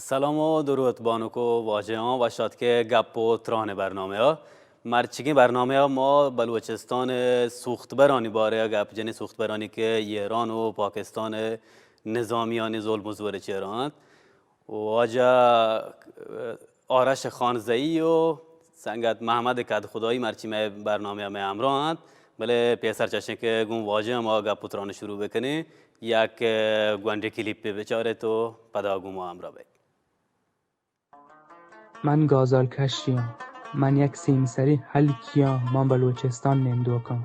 سلام و درود بانک و واجہاں، وش آتکے گپ و تران برنامہ ءَ۔ مرچیگیں برنامہ ءَ ما بلوچستان ءِ سوختبرانی بارہ ءَ گپ جنیں، سوختبرانی کہ ایران و پاکستان ءِ نظامیانی ظلم و زور ءِ چیرا انت۔ واجہ آرش خانزئی و سنگت محمد کدخدائی مرچی مئے برنامہ ءَ مئے ہمراہ انت، بلے پیسر چشیں کہ گوں واجہ ءَ ما گپ و تران شروع بکنیں، یک گونڈیں کلیپے بچاریت و پدا گوں ما ہمراہ بیت۔ من گازال کشی آں۔ من یک سیمسری ہلکی آں، من بلوچستان نندوک آں۔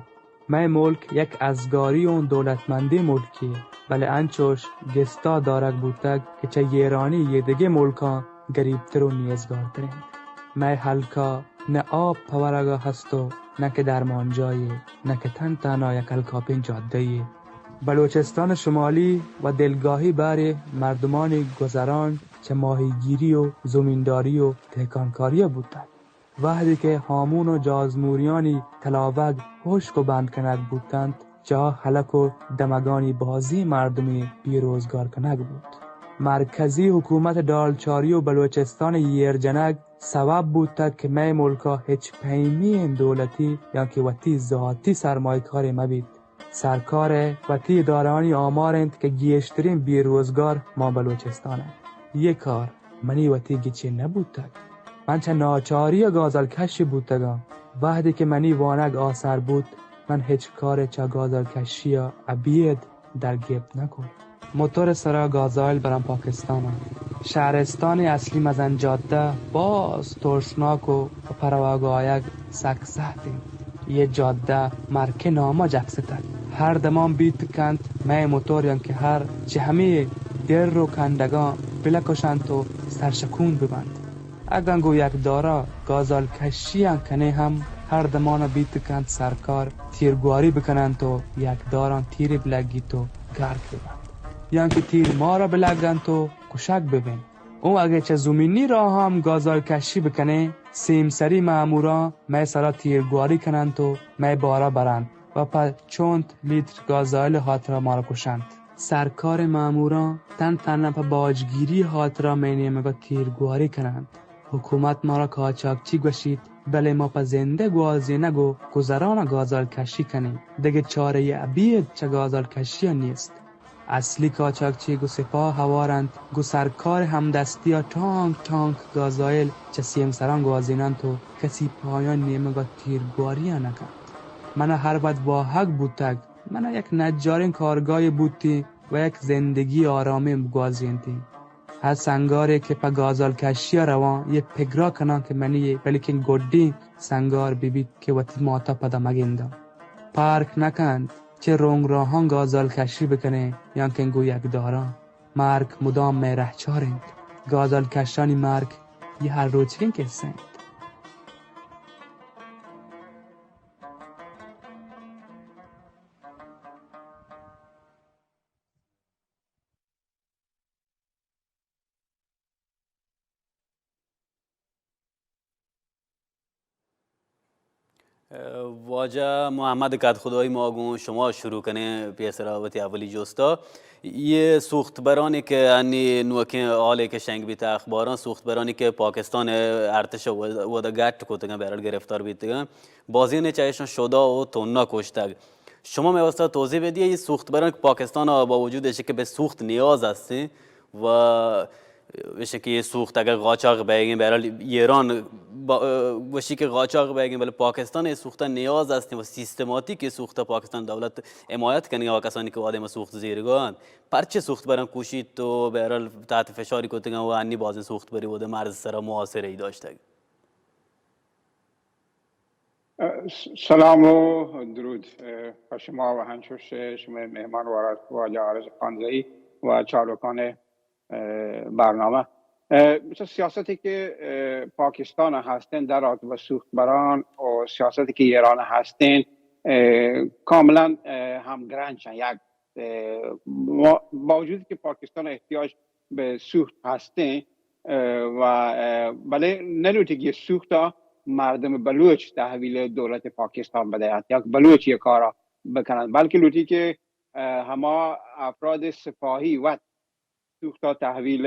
مئے ملک یک ازگاری و دولتمندیں ملکے، بلے انچوش گستا دارگ بوتگ کہ چہ ایرانی یہ دگہ ملکاں گریبتر و نیزگارتر انت۔ مئے ہلکا نہ آپ پہ ورگا ہست و نہ کہ درمانجاہے، نہ کہ تن تہنا یک ہلکاپیں جادہے۔ بلوچستان شمالی و دلگاہی بہرے مردمانی گزران چہ ماہیگیری و زمینداری و دہکانکاری بوتگ۔ وہدے کہ ہامون و جازموریانی تلاوگ ہشک و بند کنگ بوتنت، جاہ ہلک و دمگانی بازیں مردمے بے روزگار کنگ بوت۔ مرکزی حکومت ڈالچاری و بلوچستان ایر جنگ سوب بوتگ کہ مئے ملکا ہچ پیمیں دولتی یا کہ وتی ذاتی سرمایہ کارے مہ بیت۔ سرکار ءِ وتی ادارہانی آمار انت کہ گیشتریں بے روزگار ماں بلوچستان انت۔ یہ کار منی وتی گچین نہ بوتگ۔ من چہ ناچاری ءَ گازال کشی بوتگاں۔ وہدے کہ منی وانگ آسر بوت، من ہچ کارے چہ گازال کشی ءَ ابید در گپت نہ کت۔ موتور ءِ سرا گازائل براں پاکستان ءَ۔ شہرستان ءِ اصلی مزن جادہ باز ترسناک و پہ روگ و آیگ سک سہت انت۔ یہ جادہ مرک ءِ نام ءَ جکستگ۔ ہر دمان بیت کنت مئے موتور یا کہ ہر چہ ہمے در و کنڈگاں بلکشنت و سرشکون ببنت۔ اگاں گوں یک دارا گازال کشی ءَ کنیں ہم، ہر دمان ءَ بیت کنت سرکار تیرگواری بکننت و یک داراں تیرے بلگیت و گرک ببنت، یا کہ تیر مارا بلگنت و کشگ ببیں۔ اوں اگہ چہ زمینی راہ ہم گازال کشی بکنیں، سیمسری ماموراں مئے سرا تیرگواری کننت و مئے بارا برنت و پہ چنت لیتر گازائل ہاترا مارا کشنت۔ سرکار ماموراں تن تنہ پہ باجگیری ہاترا مئے نیمگا تیرگواری کننت۔ حکومت مارا قاچاقچی گوشیت، بلے ما پہ زندہ گوازینگ و گزران گازال کشی کنیں۔ دگہ چارہ ابید چہ گازال کشی نیست۔ اصلی قاچاقچی گوں سپاہ ہوار انت، گوں سرکار ہمدستی ءَ ٹانک ٹانک گازائل چہ سیمسراں گوازیننت و کسی پہ آیان نیمگ ءَ تیرگواری ءَ نہ کنت۔ من ءَ ہر وھد واہگ بوتگ، من ءَ یک نجاریں کارگاہے بوتیں و یک زندگی آرامیں بگوازینتیں۔ ہر سنگارے کہ پہ گازال کشی ءَ رواں، یہ پگرا کناں کہ منی یہ بلکیں گڈیں سنگار بہ بیت کہ وتی مات ءَ پدا مہ گنداں۔ پرک نہ کنت۔ چہ رونگ راہاں گازال کشی بکنیں یا کہ گوں یک داراں، مرگ مدام مئے رہچار انت۔ گازال کشانی مرگ یہ ہر روچگیں کسہ انت۔ واجہ محمد کدخدائی، ما گوں شما شروع کنیں پیسرا وتی اولی جستا۔ یہ سوختبرانی کہ انی نوکیں حالے کہ شنگ بیت اخباراں، سوختبرانی کہ پاکستان ارتش ودا گٹ کتگاں، بہرحال گرفتار بیتگاں، بازینے چہ ایشاں شدا و تنا کشتگ۔ شما مئے واسطہ توضیح بدیے، یہ سوختبران کہ پاکستان ءَ با وجود ایشی کہ بہ سوخت نیاز ہستیں و ایشی کہ یہ سوخت اگر قاچاق بیگیں، بہرحال ایران با-، گوشی کہ قاچاق بیگیں، بلے پاکستان یہ سوخت نیاز ہستیں و سیستماتیک یہ سوخت پاکستان دولت حمایت کنگا و کسانی کہ وہدے ما سوخت زیرگا انت، پرچے سوختبران کوشیت و بہرحال تحت فشاری کتگاں و انی بازیں سوختبری وہدے مرز سرا محاصرہ ای داشتگ۔ س-، سلام و درود، اه، پہ شما و ہنچوش شمئے مہمان و واجہ عارض خانزئی و چاروکان، اه، برنامہ۔ اه، مثل سیاستی کہ، اه، پاکستان ہستیں در رابطہ با سوختبران و سیاستی کہ ایران ہستیں، اه، کاملاً، اه، ہمگرنچ ہیں۔ یک اه، ما-، باوجود کہ پاکستان احتیاج بہ سوخت ہستیں، اه، و، اه، بلے نلوٹی کہ سوختا مردم بلوچ تحویل دولت پاکستان بدیات یا بلوچ یہ کارا بکنند، بلکہ لوٹی کہ، اه، ہما افراد سپاہی وت سوختا تحویل،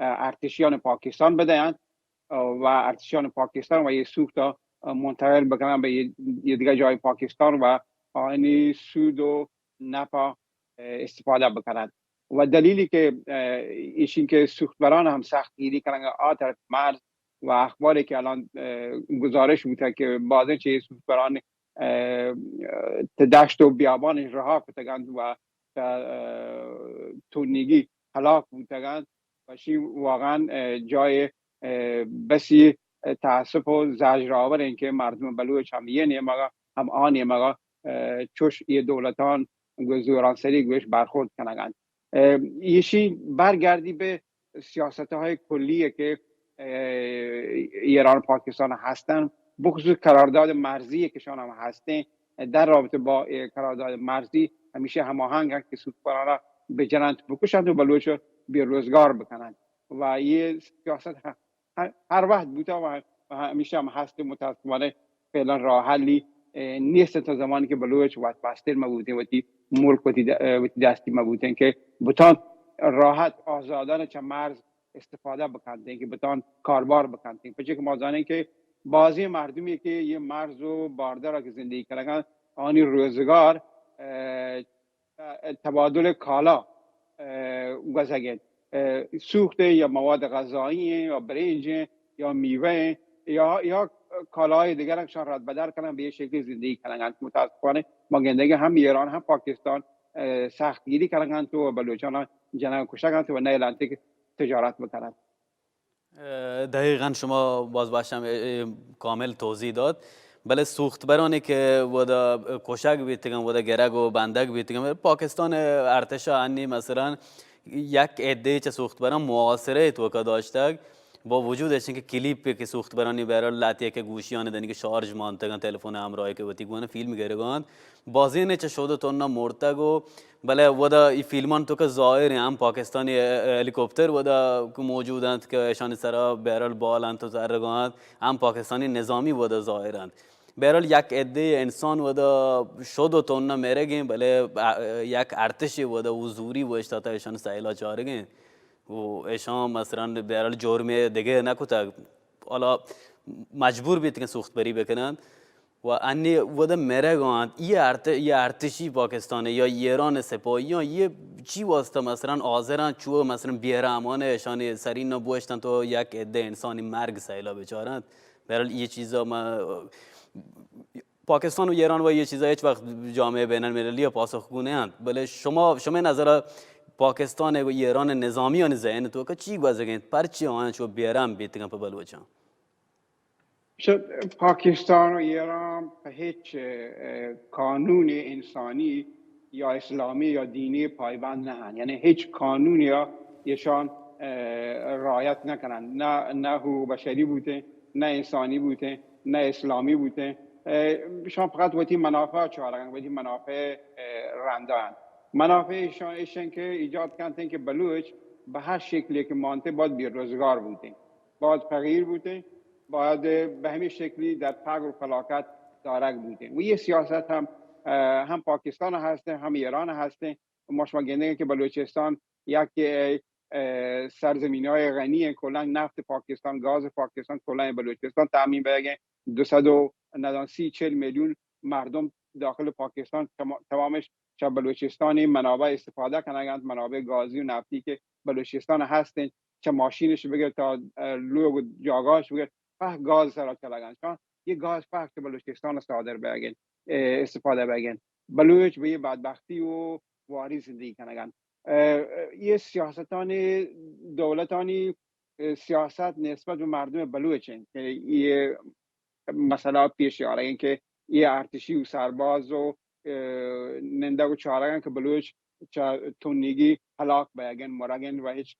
ارتشیان پاکستان بدهند و ارتشیان پاکستان و یه سوخت منتقل بکنن به یه، یه دیگه جای پاکستان و آنی سود و نفع استفاده بکنند. و دلیلی که ایشین که سوختبران هم سخت گیری کنن آ طرف مرز و اخباری که الان گزارش بوده که بعضا چه سوختبران ته دشت و بیابان رها کتگند و ته تونیگی هلاک بوتگند و شی واقعا جای بسی تاسف و زجر آور این که مردم بلوچ هم یه نیمگا هم آ نیمگا چوش یه دولتان گو زورانسری گوش برخورد کنگند. ایشی برگردی به سیاست های کلی که ایران و پاکستان هستن، بخصوص قرارداد مرزی که شان هم هستین، در رابطه با قرارداد مرزی همیشه هماهنگ که سوختبران را بجنند، بکشند و بلوچ بیروزگار بکنند. و یه سیاست هر وقت بوتا و همیشه هم هست. متاسفانه فعلا راه حلی نیست تا زمانی که بلوچ وت بستر مبوتین، وتی ملک وتی دستی مبوتین که بتان راحت آزادانه چه مرز استفاده بکنتین، که بتان کاربار بکنتین. پچه که ما زانین که بازی مردمی که یه مرز و باردر که زندگی کنگن، آنی روزگار تبادل کالا گوزگین، سوخت یا مواد غذایی یا برنج یا میوه یا یا کالای دیگر شان رد بدر کنن، به یه شکلی زندگی کنن. متاسفانه ما گندگی هم ایران هم پاکستان سخت گیری کنن تو بلوچان جنگ کشگن تو و نیلن که تجارت بکنن. دقیقا شما باز باشم کامل توضیح داد. بلے سوختبرانی که ودا کشگ بیتگن، ودا گرگ و بندگ بیتگن، پاکستان ارتشا انی مثلا یک عده چه سوختبران محاصره توکا داشتگ، با وجود ایشن که کلیپ که سوختبرانی بهرحال لاتیه که گوشیان دنی که شارژ مانتگن، تلفن همراهی که وتی گونه فیلم گرگان، بازین چه شد و تننا مرتگ و بلے ودا ای فیلمان توکا ظاهر ہیں، هم پاکستانی هلیکوپتر ودا موجود انت که ایشانی سرا بهرحال بال انت و زرگان انت، هم پاکستانی نظامی ودا ظاهر انت. بهرحال یک عده انسان ودا شد و تننا مرگیں، بلے یک ارتش ودا حضوری و اشتاتا ایشان سیلا چارگیں و ایشان مثلا بهرحال جرم دیگه نکتگ، حالا مجبور بیت که سوخت بری بکنند و انی ودا مرگ آنت. یہ ارت یہ ارتشی پاکستان یا ایران سپاهیان یہ چی واسطه مثلا حاضرن چو مثلا بیرحمان ایشان سرین بوشتن تو یک عده انسانی مرگ سیلا بچارند؟ بهرحال یہ چیزا ما پاکستان و ایران و یہ چیزا هیچ وقت جامعه بین المللی پاسخگو نه انت، بلے شما شما نظر پاکستان و ایران نظامیان ذهن تو که چی گوزگین، پرچی آن چو بیرحم بیتگن په بلوچان؟ پاکستان و ایران په هیچ قانون انسانی یا اسلامی یا دینی پایبند نه انت، یعنی هیچ قانونی را ایشان رعایت نکنند، نه نه حقوق بشری بوته، نه انسانی بوته، نه اسلامی بوته. ایشان فقط وتی منافع چارگن، وتی منافع رندا انت. منافع ایشان ایشن که ایجاد کنتن که بلوچ به هر شکلی که مانته باید بیروزگار بوته، باید فقیر بوته، باید به همین شکلی در فقر و فلاکت دارگ بوته. و یه سیاست هم هم پاکستان هسته، هم ایران هسته. ما شما گندگه که بلوچستان یک سرزمین های غنی، کلا نفت پاکستان، گاز پاکستان کلا بلوچستان تامین بیگه. دو سد و ندان سی چهل میلیون مردم داخل پاکستان تمامش چه بلوچستانی منابع استفاده کنگند، منابع گازی و نفتی که بلوچستان هستن، چه ماشینش بگر تا لوگ و جاگاهش بگر په گاز سرا چلگند. چون یه گاز په که بلوچستان صادر بیگن، استفاده بیگن. بلوچ به یه بدبختی و واری زندگی کنگند. یه سیاستانی دولتانی سیاست نسبت به مردم بلوچ انت که یه مسئله پیش آرگن که یه ارتشی و سرباز و نندگ و چارگن که بلوچ چه تنیگی هلاک بیگن، مرگن و هیچ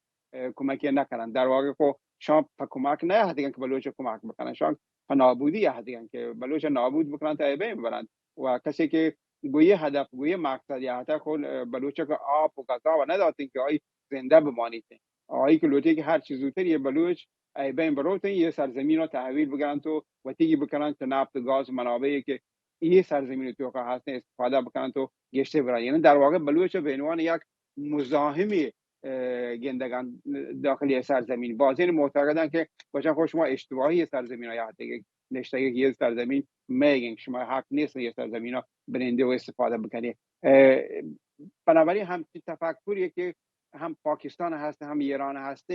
کمکی نکنن. در واقع خو شان په کمک نه هدیگن که بلوچ کمک بکنن، شان په نابودی هدیگن که بلوچ نابود بکنن تا بین برند. و کسی که گویه هدف، گویه مقصد یا هدف خو بلوچ که آپ و غذا و نداتین که آئی زنده بمانیت. آئی که لوٹی که هر چیز زودتر یه بلوچ ای بین بروتن، یه سرزمین را تحویل بگرن تو وتیگی بکنن تو نفت و گاز و منابعی که یه سرزمین توکا هستن استفاده بکنن تو گشته برن. یعنی در واقع بلوچ به عنوان یک مزاحمی اه، گندگان داخل یہ سرزمین. بازین معتقدن که بچن خود شما اشتباهی یہ سرزمین ها یاد دیگه نشتگی که یہ سرزمین میگن، شما حق نیست یہ سرزمین ها بننده و استفاده بکنی. اه، بنابراین همچین تفکریه که هم پاکستان هست، هم ایران هست،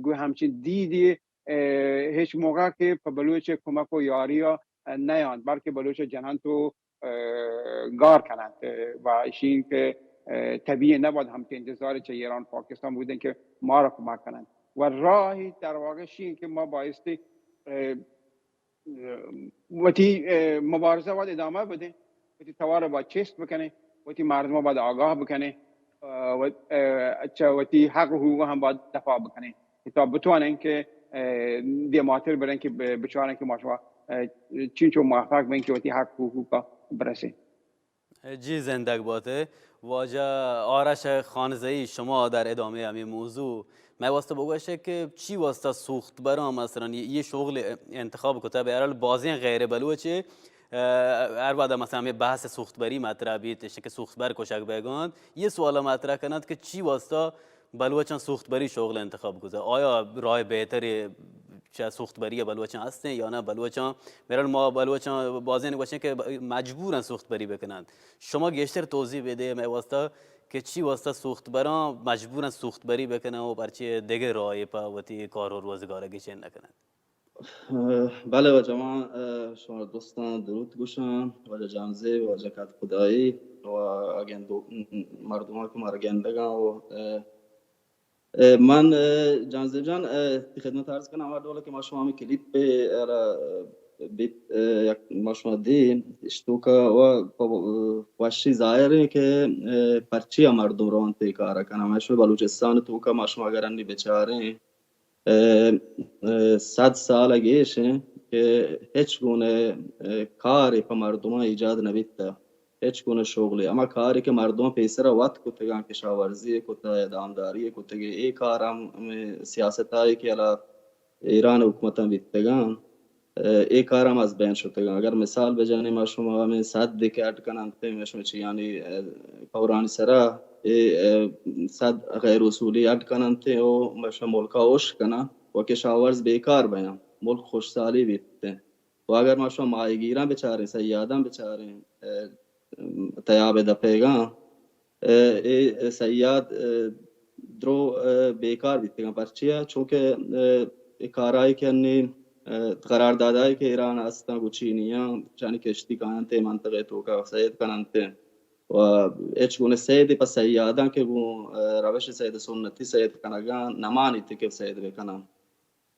گو همچین دیدی، اه، هیچ موقع که په بلوچ کمک و یاری ها نیاند، بلکه بلوچ جنان تو، اه، گار کنند، اه، و اشین که، اه، طبیعی نبود هم که انتظار چه ایران پاکستان بودن که ما را کمک کنند. و راهی در واقع شین که ما بایستی، اه، وتی، اه، مبارزه باید ادامه بدیں، وتی توار باید چست بکنیں، وتی مردم باید آگاه بکنیں، اه، و، اه، چہ وتی حق و حقوق هم باید دفاع بکنیں تا بتوانیں که، اه، دیماتر بریں که ب-، بچاریں که ما شما، اه، چینچو موفق بیں که وتی حق و حقوق برسیں. جی، زندگ باتے واجہ آرش خانزئی، شما در ادامه همین موضوع مئے واسطہ بگوشے کہ چی واسطہ سوختبراں مثلاً یہ، یہ شغل انتخاب کتا؟ بہرحال بازیں غیر بلوچ، اه، ہر وہدا مثلاً ہمیں بحث سوختبری مطرح بیت، کہ سوختبر کشگ بیگان، یہ سوال مطرح کنات کہ چی واسطہ بلوچاں سوختبری شغل انتخاب کتا؟ آیا راہ بہترے چہ سوختبری بلوچاں ہستیں یا نہ؟ بلوچاں، بہرحال ما بلوچاں بازیں گوشیں کہ مجبوراں سوختبری بکنن. شما گیشتر توضیح بدے مئے واسطہ کہ چی واسطہ سوختبراں مجبوراں سوختبری بکنن و پرچے دگہ راہے پہ وتی کار و روزگار گچین نکنن؟ بلے واجہ، من، اه، شما دوستاں درود گوشاں، واجہ جانزیب، واجہ کد خدائی و اگن دو مردمان کہ مارا گندگاں و، اه، اه، من، اه، جانزیب جان، اه، تئی خدمت عرض کناں، ہما ڈول کہ ما شما ہمیں کلیپ پہ، ارا، بیت، اه، یک ما شما دیم اشتوکا و پ-، اه، وشی ظاہر ہے کہ، اه، پرچی مردم روان تے کارا کناں. ما شما بلوچستان توکا ما شما اگر انی بچاریں، اه، اه، صد سال گیش ہیں کہ ہچ گونے، اه، کار پہ مردمان ایجاد نہ بیتا. ہچ گونہ شغلے، ہما کارے کہ مردم پیسرا وت کتگاں، کشاورزی کتہ یا دامداری کتگے، اے کار ہم ہمے سیاستائی کہ ہلا ایران حکومتاں بیتگاں، اے کار ہم از بین شتگاں. اگر مثال بجنیں، ما شما ہمے سد کہ اڈ کننت، ما شما چیانی، اے، پورانی سرا، اے، اے، سد غیر اصولی اڈ کننت و ما شما ملکا ہوش کناں و کشاورز بیکار بیاں، ملک خوشسالی بیت. و اگر ما شما ماہیگیراں بچاریں، صیاداں بچاریں، اے، تیاب دپیگاں، اے، اے صیاد، اے، درو، اے، بیکار بیتگاں. پرچیا؟ چونکہ، اے، اے کارائے کہ انی، اے، قراردادائے کہ ایران ہستاں گوں چینیاں، چانی کشتی کاینت اے منطقہ توکا صید کننت و ہچ گونے صید پہ صیاداں کہ گوں، اے، روش صید سنتی صید کنگاں نمانیت کہ صید بکناں.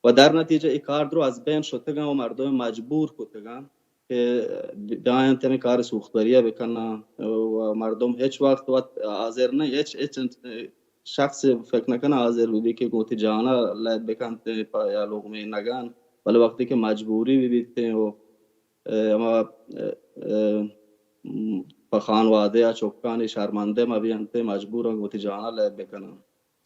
و در نتیجہ اے کار درو از بین شتگاں و مردم مجبور کتگاں کہ بیاینت ہمے کار سوختبریا بکناں و مردم ہچ وقت وت حاضر نہ، ہچ، ہچ شخص فکر نکناں حاضر ببی کہ گوں وتی جانا لہب بکنت پہ یا لقمے نگن، بلے وقتی کہ مجبوری ببیت و، اے، ہما، اے، اے، پہ خانوادہ یا چکانی شرمندہ مبینت، مجبوراں گوں وتی جانا لہب بکناں.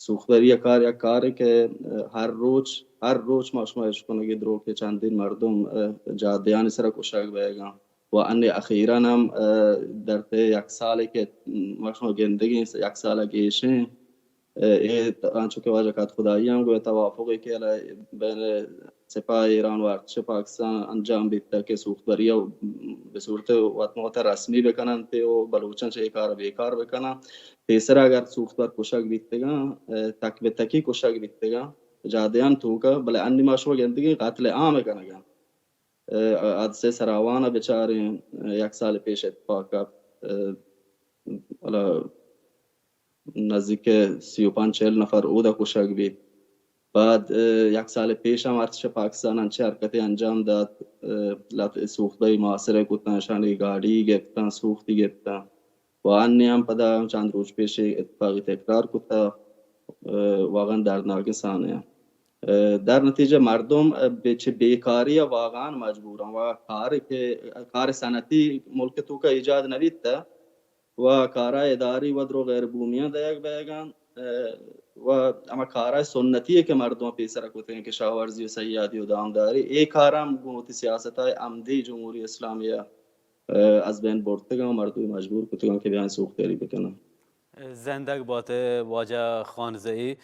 سوختبری ءِ کار یک کارے کہ، اہ، ہر روچ، ہر روچ ما شما اشکنگی درو کہ چندین مردم، اہ، جادیانی سرا کشگ بیگاں و انی اخیراً ہم، اہ، در طی یک سالے کہ ما شما گندگیں، یک سال گیشیں، اہ، اے ت-، انچو کہ واجہ کد خدائی ہم گوئے، توافقے کہ الہ بین سپاہ ایران و ارتش پاکستان انجام بیتگ کہ سوختبری ءَ بہ صورت وت مہ وت رسمی بکننت و بلوچاں چہ اے کار ءَ بیکار بکناں. پیسرا اگر سوختبر کشگ بیتگاں، اہ، تک بہ تکی کشگ بیتگاں جادیان توکا، بلے انی ما شما گندگیں قتل عام کنگاں. اہ، حادثہ سراوان ءَ بچاریں، اہ، یک سال پیش اتفاق کپت، اہ، حالا نزدیک سی و پنچ چہل نفر اودا کشگ بیت. بعد، اہ، یک سال پیش ہم ارتش پاکستان انچیں حرکتے انجام دات، اہ، لہتے سوختگی محاصرہ کتاں، اشانی گاڑی گپتاں، سوختی گپتاں. و انی ہم پدا چند روچ پیش اتفاقی تکرار کتا، اہ، واقعاً دردناکیں سانحہ. اہ، در نتیجہ مردم، اہ، بہ چہ بیکاری ءَ واقعاً مجبوراں و کار کہ، کار صنعتی ملک توکا ایجاد نہ بیت، و کارا اداری و درو غیر بومیاں دئیگ بئیگاں، اہ، و ہما کارا سنتی کہ مردم پیسرا کتگیں، کشاورزی و صیادی و دامداری، اے کار ہم گوں وتی سیاست‌ہای عمدی جمہوری اسلامی ءَ، اہ، از بین برتگاں و مردم مجبور کتگاں کہ بیاں سوختگری بکناں. زندگ بات واجہ خانزئی،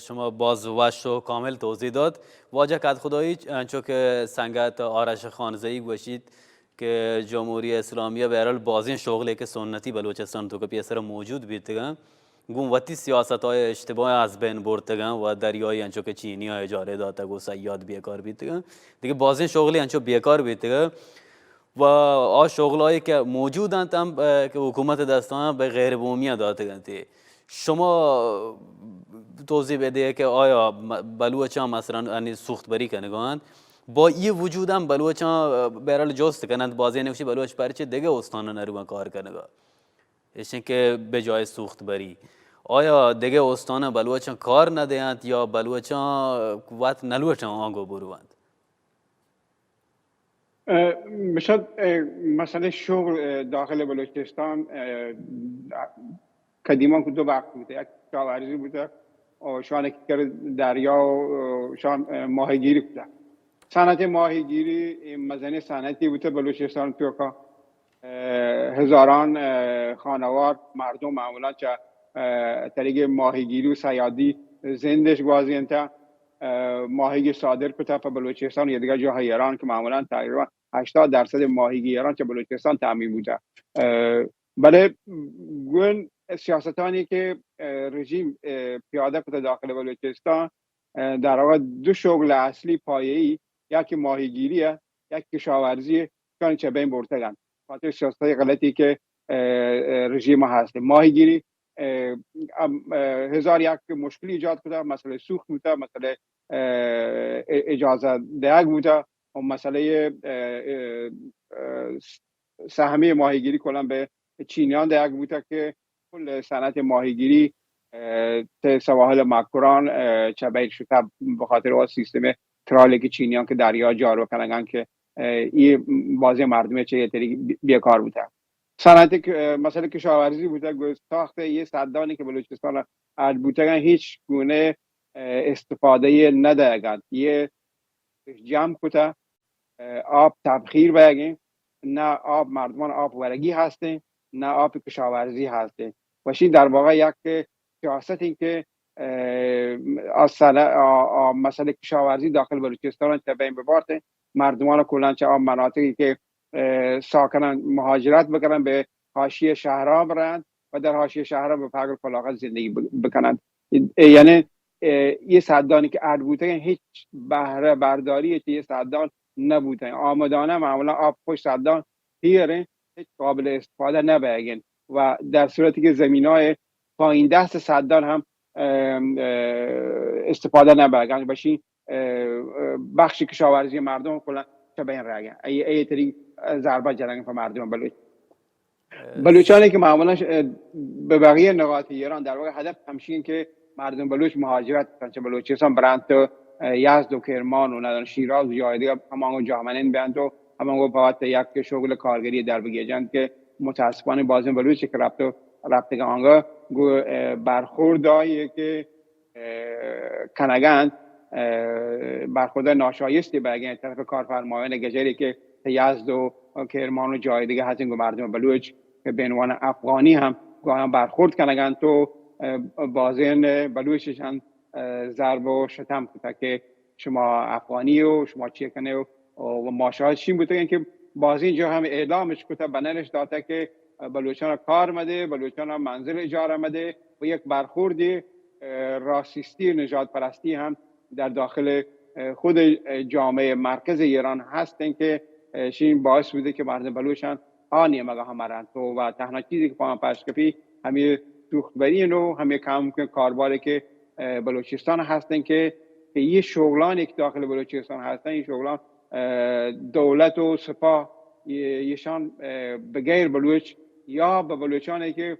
شما باز وش و کامل توضیح داد. واجہ کدخدائی، انچو کہ سنگت آرش خانزئی گوشیت کہ جمہوری اسلامیہ بہرحال بازیں شغلے کہ سنتی بلوچستان تو کہ پیسر موجود بیتگن، گوں وتی سیاست های اشتباہ از بین برتگن و دریایی انچو کہ چینی ها اجارہ داتگ و صیاد بیکار بیتگن، دیگه بازیں شغلے انچو بیکار بیتگن. و آ شغلایی که موجود انت هم، اه، که حکومت دستان به غیر بومی داتگ انت. شما توضیح بده که آیا م-، بلوچان مثلاً انی سوخت بری کنگان با یہ وجود هم بلوچان، اه، بهرحال جست کنند، بازی نوشی بلوچ پرچه دیگه استان نروان کار کنگا؟ ایشن که به جای سوخت بری، آیا دیگه استان بلوچان کار ندهند یا بلوچان وت نلوچان آنگو بروند؟ اه، بشد، اه، مسئلهٔ شغل، اه، داخل بلوچستان، اه، قدیما که دو بخش بوده، یک کشاورزی بوده و شان کر دریا و، اه، شان، اه، ماهیگیری بوده. صنعت ماهیگیری، اه، مزنی صنعتی بوده بلوچستان توکا. اه، هزاران، اه، خانوار مردم معمولاً چه، اه، طریق ماهیگیری و صیادی زندش گوازینته. اه، ماهیگی صادر کته په بلوچستان و یا دیگه جاهای ایران که معمولاً تقریباً هشتاد درصد ماهیگی ایران چه بلوچستان تامین بوده. اه، بله گون سیاستانی که، اه، رژیم، اه، پیاده کته داخل بلوچستان، اه، در واقع دو شغل اصلی پایه‌ای، یکی ماهیگیریه، یک کشاورزی، کان چه بین برتگن. خاطر سیاست غلطی که، اه، اه، رژیم هست. ماهیگیری، اه، ام، اه، هزار یک مشکلی ایجاد کده، مسئله سوخت بوده، مسئله، اه، ا-، اجازه دهگ بوده و مسئله، اه، اه، اه، سهمی ماهیگیری کلا به چینیان دهگ بوده که کل صنعت ماهیگیری، اه، ته سواحل مکران، اه، چه بین شده به خاطر آ سیستم ترالی که چینیان که دریا جارو کنگن که، اه، ای بازی مردمی چه یه طریق بی-، بیکار بوده. صنعت ک-، اه، مسئله کشاورزی بوده، گو-، ساخت یه صدانی که بلوچستان اڈ بوتگن هیچ گونه، اه، استفاده ندهگن. یه جمع کته، اه، آپ تبخیر بهگیں، نه آپ مردمان آپ ورگی هستیں، نه آپ کشاورزی هستیں. وشین در واقع یک سیاست این که، اه، آ سر-، آ، آ مسئله کشاورزی داخل بلوچستان چه بین ببارتیں، مردمان کلان چه آ مناطقی که، اه، ساکنن مهاجرت بکنن به حاشیه شهرها برند و در حاشیه شهرها به فقر و فلاخت زندگی ب-، بکنند. اه، یعنی، اه، یه صدانی که اڈ بوتگن هیچ بهره برداری چه یه صدان نبوتن. آمدانه معمولاً آپ پشت صدان پیرن، هیچ قابل استفاده نبهگن و در صورتی که زمینای پایین دست صدان هم، اه، اه، استفاده نبهگن. بشین اه، اه، بخش کشاورزی مردم کلا چه بین رهگن. ای، ای طریق ضربه جنگ په مردم بلوچ. بلوچانی که معمولاً ش-، اه، به بقیه نقاط ایران در واقع هدف همشین که مردم بلوچ مهاجرت کنن، چه بلوچستان برند تو، اه، یزد و کرمان و ندان شیراز و جای دیگه همانگو جامنین بیان تو همانگو فقط یک شغل کارگری در بگیجند که متاسفانه بازم بلوچ که رفت و رفتگان آنگا گو، اه، برخوردایی که اه، کنگند، اه، برخورد ناشایستی به اگه طرف کارفرمایان گجری که ته یزد و کرمان و جای دیگه هستن گو مردم بلوچ که به عنوان افغانی هم گو هم برخورد کنگند تو، اه، بازین بلوچشان، اه، ضرب و شتم کتا که شما افغانی و شما چی کنه و، و ما شاهد شین بوتگن که بازین جا هم اعلامش کتا بنرش داتا که بلوچان کار مده، بلوچان منزل اجاره مده و یک برخوردی، اه، راسیستی و نژاد پرستی هم در داخل، اه، خود، اه، جامعه مرکز ایران هستن که، اه، شین باعث بوده که مردم بلوچان آ نیمگا هم رند و، و تنها چیزی که پا پشت کپی همی سوخت برین و همی کم کارباری که، اه، بلوچستان هستن که، که یه شغلانی که داخل بلوچستان هستن، این شغلان، اه، دولت و سپاه یه-، یشان، اه، به غیر بلوچ یا به بلوچانی که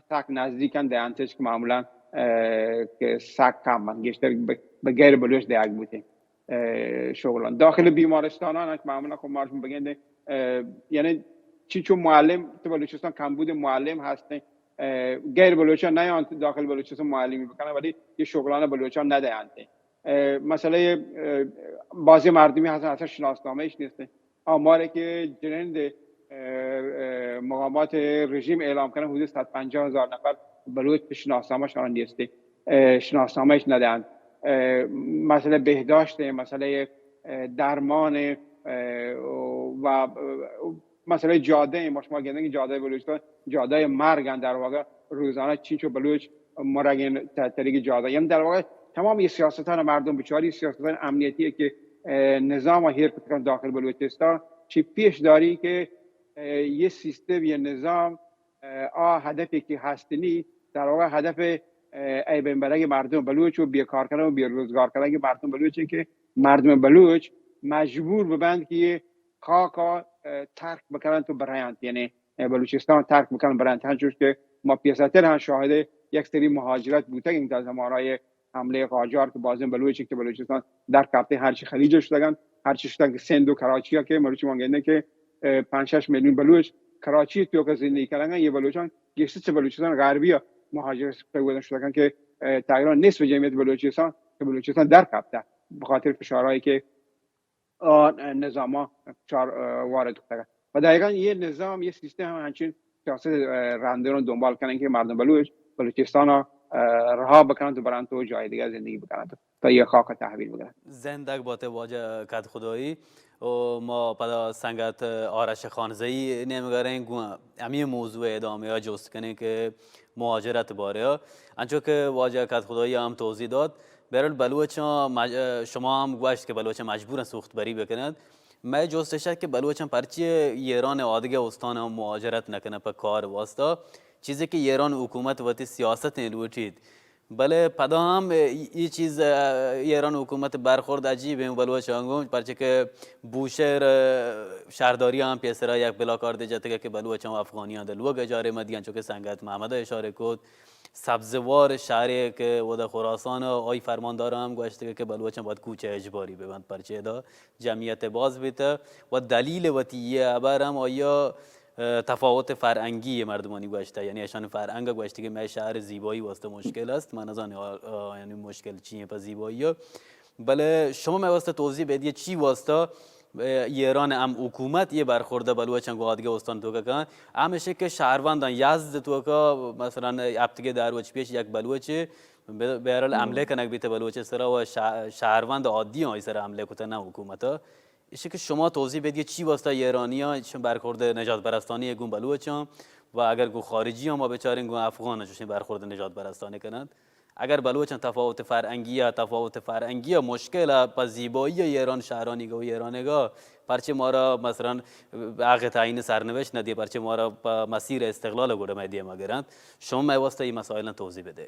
سک نزدیکن دهنتش که معمولاً، اه، که سک کم من گیشتر به، به غیر بلوچ دیگ بوده، اه، شغلان. داخل بیمارستانان که معمولاً خب ما شما بگنده، اه، یعنی چی چون معلم تو بلوچستان کمبود معلم هستن، اه، غیر بلوچان نیان داخل بلوچستان معلمی بکنن ولی یه شغلان بلوچان ندهند. اه، مسئله، اه، بعضی مردمی هستن اصلاً شناسنامه‌اش نیست. آماری که جنند، اه، اه، مقامات رژیم اعلام کنن، حدود صد و پنجاه هزار نفر بلوچ شناسنامه شان نیستی، اه، شناسنامهش ندهند. اه، مسئله بهداشت، مسئله، اه، درمان، اه، و، اه، مسئله جاده، ما شما گندن که جاده بلوچستان جاده مرگن، در واقع روزانه چینچو بلوچ مرگن ت-، طریق جاده. یعنی در واقع تمام یه سیاستان مردم بچاری، سیاستان امنیتی که، اه، نظام هیر کتکن داخل بلوچستان، چی پیش داری که، اه، یه سیستم، یه نظام، اه، آ هدفی که هستنی، در واقع هدف، اه، ای بین برگ مردم بلوچ و بیکار کنگ و بیروزگار کنگ مردم بلوچی که مردم بلوچ مجبور ببند که یه خاکا، اه، ترک بکنن تو برایند، یعنی، اه، بلوچستان ترک بکنن برایند، هنچوش که ما پیسرتر هم شاهد یک سری مهاجرت بوتگ این در زمانهای حمله قاجار که بازم بلوچی که بلوچستان در کپته، هرچی خلیج شدگن، هرچی شدن که سند و کراچی ها که مروچی ما گندن که، اه، پنج شش میلیون بلوچ کراچی تو که زندگی کنن، یه بلوچان گشت چه بلوچستان غربی ها مهاجرت پیدا شدگن که، اه، تقریبا نصف جمعیت بلوچستان که بلوچستان در کپته به خاطر فشارهایی که آ نظام ها چار، اه، وارد کتگ. و دقیقا یه نظام، یه سیستم هم همچین سیاست، اه، رندن و دنبال کنن که مردم بلوچ، بلوچستان ها، اه، رها بکنن تو برن تو جای دیگه زندگی بکنن تو تا یه خاک تحویل بگیرن. زندگ بات واجہ کد خدایی. و ما پدا سنگت آرش خانزئی نیمگا رہیں، گوں ہمیں موضوع ادامہ جست کنیں کہ مہاجرت بارے ء، انچو کہ واجہ کد خدائی ہم توضیح دات، بہرحال بلوچاں مج-، شما ہم گوشت کہ بلوچاں مجبورن سوخت بری بکنت. مئے جست اش کہ بلوچاں پرچی ایران آدگہ استان ہم مہاجرت نہ کنن پہ کار واسطہ، چیزے کہ ایران حکومت وتی سیاست لوٹیت. بلے پدا ہم اے چیز، ایران حکومت برخورد عجیب ہیں بلوچاں گوں، پرچہ کہ بوشہر شہرداری ہم پیسرا یک پلاکاردے جتگہ کہ بلوچاں افغانیاں دلوگ اجارے مدیاں، چونکہ سنگت محمد اشارے کت، سبزوار شہرے کہ اودا خراسان ء، آئی فرماندار ہم گوشتگ کہ بلوچاں باید کوچہ اجباری ببنت، پرچہ ادا جمعیت باز بیتہ و دلیل وتی یہ ہبر ہم آیا، اه، تفاوت فرہنگی مردمانی گوشتہ، یعنی اشان فرہنگ گوشتہ کہ مئے شہر زیبایی واسطہ مشکل است، من نزاناں آ-، آ-، یعنی مشکل چی ہیں پہ زیبایی. بلے شما مئے واسطہ توضیح بدیے چی واسطہ، اه، ایران ہم حکومت یہ برخوردہ بلوچاں گوں آدگہ استان توکا کن، ہمیشہ کہ شہرونداں یزد توکا مثلاً ہفتگے دہ روچ پیش یک بلوچے بہ-، بہرحال حملے کنگ بیتہ بلوچ سرا و شہ-، شہروند عادی آئی سرا حملے کتہ نہ حکومت. ایشی کہ شما توضیح بدیے چی واسطہ ایرانیاں چون برخورد نجات پرستانی گوں بلوچاں و اگر گوں خارجیاں ما بچاریں گوں افغان چوشیں برخورد نجات پرستانی کنند؟ اگر بلوچاں تفاوت فرہنگی ء، تفاوت فرہنگی ء مشکل ء پہ زیبایی ء ایران شہرانی گو ایرانی گا، پرچے مارا مثلاً حق تعیین سرنوشت ندی، پرچے مارا پہ مسیر استقلال گوڑا مئے دیما گرنت؟ شما مئے واسطہ یہ مسائل توضیح بدے.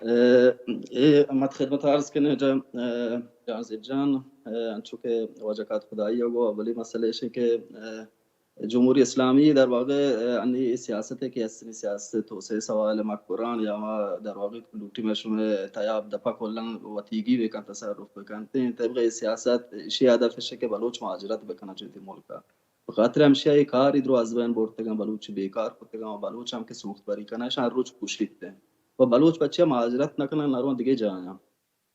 اه، اے مت خدمت عرض کنیں جا-، اه، جہانزیب جان، اه، انچو کہ واجہ کات خدائی گو اولی مسئلہ ایش کہ، اه، جمہوری اسلامی در واقع، اه، انی اے سیاست ہے کہ استنی سیاست توسعہ سوائل مکبران یا ما در واقع لوٹی میں شمے تیاب دپا کلن وتیگی بکن تصرف بکنتے ہیں. طبق اے سیاست اشی ہدف ہے کہ بلوچ مہاجرت بکنن چوتی ملکا. بخاطر ہمشی اے کاری درو از بین برتگن، بلوچ بیکار کتگن و بلوچ ہم کہ سوخت بری کنن، شان روچ کشیت ہیں. و بلوچ بچے مہاجرت نکنن، نرون دگے جایاں.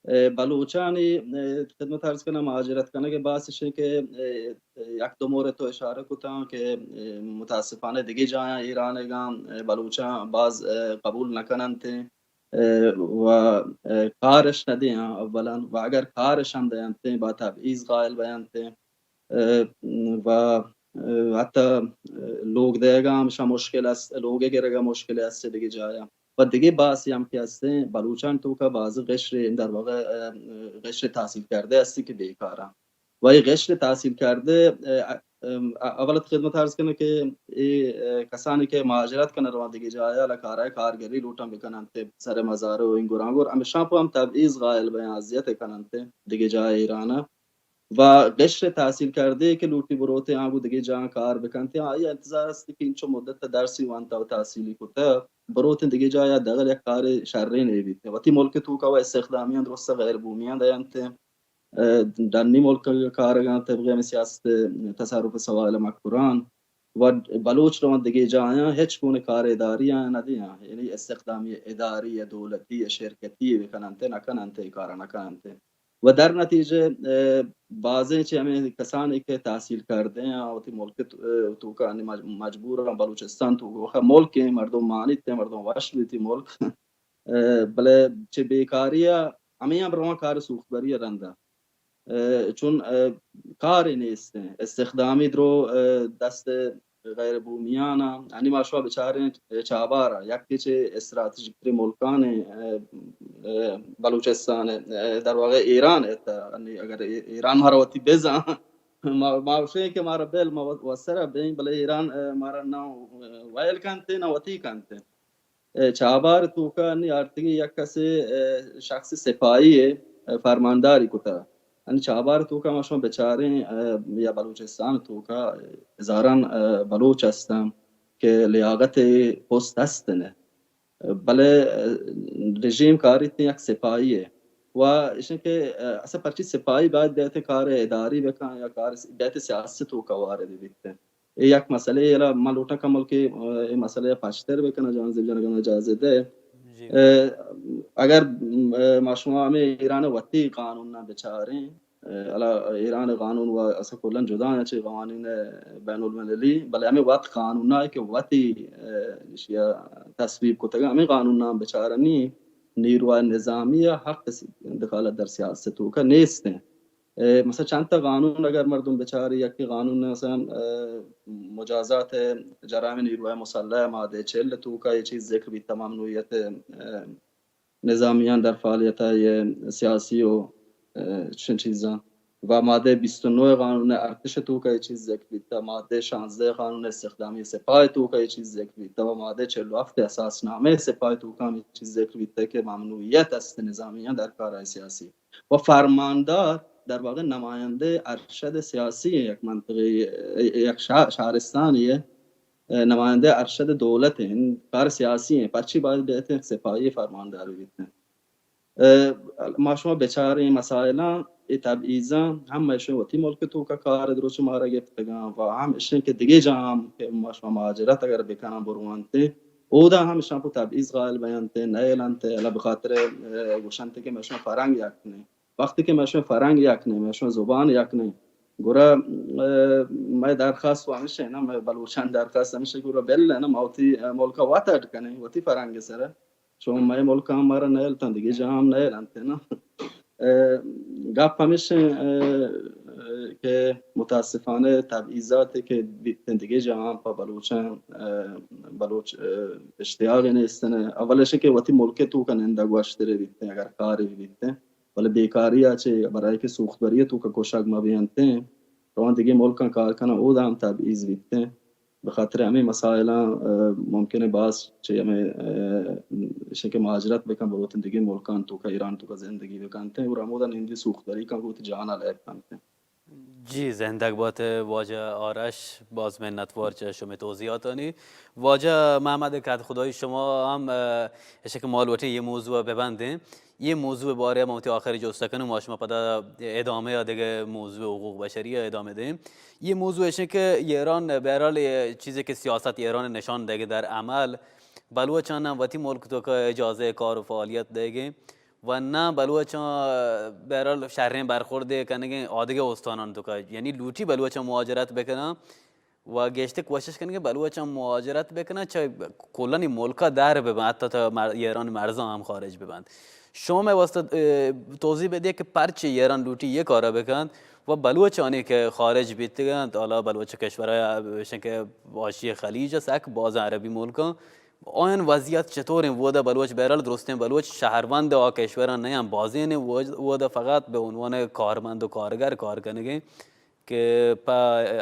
اے، بلوچانی، اے، خدمت عرض کناں، مہاجرت کنگ ءِ باعث اش کہ، اے، اے، یک دو مورد تو اشارہ کتاں کہ، اے، متاسفانہ دگہ جایاں ایران ءَ گاں، اے، بلوچاں باز، اے، قبول نہ کننت، اے، و، اے، کارش نہ دیاں اولاً، و اگر کارش ہم دینت با تبعیض قائل بینت، اے، و، اے، حتی، اے، لوگ دئیگ ءَ ہم شہ مشکل است، لوگ ءِ گرگ ءَ مشکل است دگہ جایاں. و دگہ بحثے ہم کہ ہستیں، بلوچانی توکا باز غشر، در واقع، اه، غشر تحصیل کرده ہستیں کہ بیکاراں. و اے غشر تحصیل کرده، اه، اه، اول ات خدمت عرض کناں کہ اے، اه، کسانی کہ مہاجرت کنن روان دگہ جایا، لا کارای کارگری لوٹن بکننت، سر مزار و این گرانگور، ہمشان پہ ہم تبعیض قائل بیاں، اذیت کننت دگہ جای ایرانا. و غشر تحصیل کرده کہ لوٹی بروت آ گوں دگہ جاہاں کار بکنت، آئی انتظار است کہ انچو مدت درسی وانتا و تحصیلی کتا، بروت دگہ جایا دگل یک کار شرین اے بیت. وتی ملک توکا و استخدامیاں درست غیر بومیاں دینت، اه، ڈنی ملک کارگاں طبق ہمیں سیاست تصرف سوائل مکران و بلوچ روان دگہ جاہاں ہچ گون کار اداری آیاں ندیاں، یعنی استخدامی اداری یا دولتی یا شرکتی بکننت، نکننت، اے کارا نکننت. و در نتیجہ، اه، بازیں چہ ہمیں کسانی کہ تحصیل کردہ ہیں، وتی ملک تو-، اه، توکا یعنی مج-، مجبور ہیں بلوچستان توکا، ملک ہیں، مردم مانیت ہیں، مردم وش بیتی ملک۔ اه، بلے چہ بیکاری ء ہمے ہم روان کار سوختبری ء رند ء، اه، چون، اه، کارے نیست ہیں، استخدامی درو، اه، دست غیر بومیان ء، یعنی ما شما بچاریں چابار ء، یکے چہ استراتژیک ترین ملکان ء، اه، اه، بلوچستان ء، اه، در واقع ایران ء تہ، یعنی اگر ای-، ایران مارا وتی بزاں، ما، ما گوشیں کہ مارا بل، ما وسر ء بیں، بلے ایران، اه، مارا نہ، اه، ویل کنتے، نہ وتی کنتے۔ اه، چابار توکا نی آرتگی یک کسے، اه، شخص سپاہی ء، اه، فرمانداری کتا۔ یعنی چابار توکا ما شما بچاریں، اه، یا بلوچستان توکا، اه، ہزاران، اه، بلوچ ہستن کہ لیاقت پست ہستن۔ بلے، اه، رژیم کاریت یک سپاہی ء۔ و اشن کہ، اه، اصلا پرچی سپاہی باید بیت کار اداری بکن یا کار س-، بیت سیاست توکا وارد بیت۔ اے یک مسئلہ اے، من لوٹاں کمل کہ، اه، اے مسئلہ ء پشتر بکناں، جہانزیب جان اگاں اجازت دے۔ جی۔ اه، اگر، اه، ما شما ہمیں ایران ء وتی قانون ء بچاریں، اه، حالا ایران ء قانون و اصل کلاً جدا ہیں چہ قوانین بین المللی، بلے ہمیں وت قانون ء کہ وتی، اه، اشیا تصویب کتگ، ہمیں قانون ء بچارنی نیروی نظامی ء حق س-، دخالت در سیاست توکا نیست ہیں۔ اه، مثلاً چند تا قانون اگر مردم بچاری، یکی قانون مثلاً، اه، مجازات جرائم نیروی مسلح مادہ چہل توکا یہ چیز ذکر بیتا ممنوعیت، اه، نظامیان در فعالیت یہ سیاسی و، اه، چن چیزاں۔ و مادہ بیست و نو قانون ارتش توکا یہ چیز ذکر بیتا، مادہ شانزدہ قانون استخدامی سپاہ توکا یہ چیز ذکر بیتا و مادہ چہل و ہفت اساس نامہ سپاہ توکا ہم یہ چیز ذکر بیتا کہ ممنوعیت است نظامیان در کار سیاسی۔ و فرماندار در واقع نمایندہ ارشد سیاسی ہیں، یک منطقے، یک شہ-، شہرستانی ہے، نمایندہ ارشد دولت ہیں، کار سیاسی ہیں، پرچی باید بیت سپاہی فرماندار بیت۔ اه، ما شما بچاریں مسائلاں، اے تبعیضاں ہم ایشیں وتی ملک توکا کار دروچ مارا گپتگاں و ہم ایشیں کہ دگہ جاہاں ہم کہ ما شما مہاجرت اگر بکناں بروانتے، اودا ہم اشاں پہ تبعیض قائل بینتے، نیلنتے، الا بخاطر، اه، گوشنتے کہ ما شما فرنگ یک نے۔ وقتی کہ مئے شمئے فرہنگ یک نہ، مئے شمئے زبان یک نہ، گڑا، اه، مئے درخواست و ہمیش انت، مئے بلوچانی درخواست ہمیش انت، گڑا بل انت، ما وتی، اه، ملک ء وت اڈ کنیں، وتی فرہنگ ء سر ء۔ چون مئے ملک ہم مارا نیلتن، دگہ جاہ ہم نیلنت نا۔ اه، گپ ہمیش انت، اه، اه، کہ متاسفانہ تبعیضات کہ بیتن دگہ جاہاں پہ بلوچاں، اه، بلوچ، اه، اشتیاق نیستن۔ اول اش کہ وتی ملک ء توکا نندگ وشتر بیتن، اگر کارے بیتن۔ بلے بیکاری ء چہ برای کہ سوختبری ء توکا کشگ مہ بینتیں، روان دگہ ملکاں کار کناں، اودا ہم تبعیض بیتیں۔ بخاطر ہمے مسائلاں، اه، ممکن ہے باز چہ ہمے، اه، اشیں کہ مہاجرت بکن، بروتیں دگہ ملکاں توکا، ایران توکا زندگی بکنتیں اور ہمودا نندی سوختبری کن، وتی جانا لیب کنتیں۔ جی، زندگ بات واجہ آرش، باز منتوار چہ شمئے توضیحاتانی۔ واجہ محمد کدخدائی، شما ہم، اه، اشیں کہ ما لوٹیں یہ موضوع ببندیں۔ یہ موضوع بارے ما وتی آخری جست کنوں، ما شما پدا ادامہ یا دگہ موضوع حقوق بشری ادامہ دیں۔ یہ موضوع اشیں کہ ایران، بہرحال، یہ چیزے کہ سیاست ایران نشان دگے در عمل، بلوچان وتی ملک توکا اجازہ کار و فعالیت دگے و نہ بلوچاں، بہرحال، شریں برخوردے کنگیں آدگہ استانان توکا، یعنی لوٹی بلوچاں مہاجرت بکناں و گیشتر کوشش کنگیں بلوچاں مہاجرت بکناں، چہ کلانی ملکا در ببن، حتی تا مر-، ایران مرزاں ہم خارج ببن۔ شما مئے واسطہ، اه، توضیح بدے کہ پرچے ایران لوٹی یہ کارا بکنت و بلوچانی کہ خارج بیتگنت، حالا بلوچ کشورہ، اشیں کہ حاشیہ خلیج است، یک باز عربی ملکاں، آیان وضعیت چطور انت؟ ودا بلوچ، بہرحال، درستیں بلوچ شہروند آ کشوراں نیاں، بازین وج-، ودا فقط بہ عنوان کارمند و کارگر کار کنگیں کہ پہ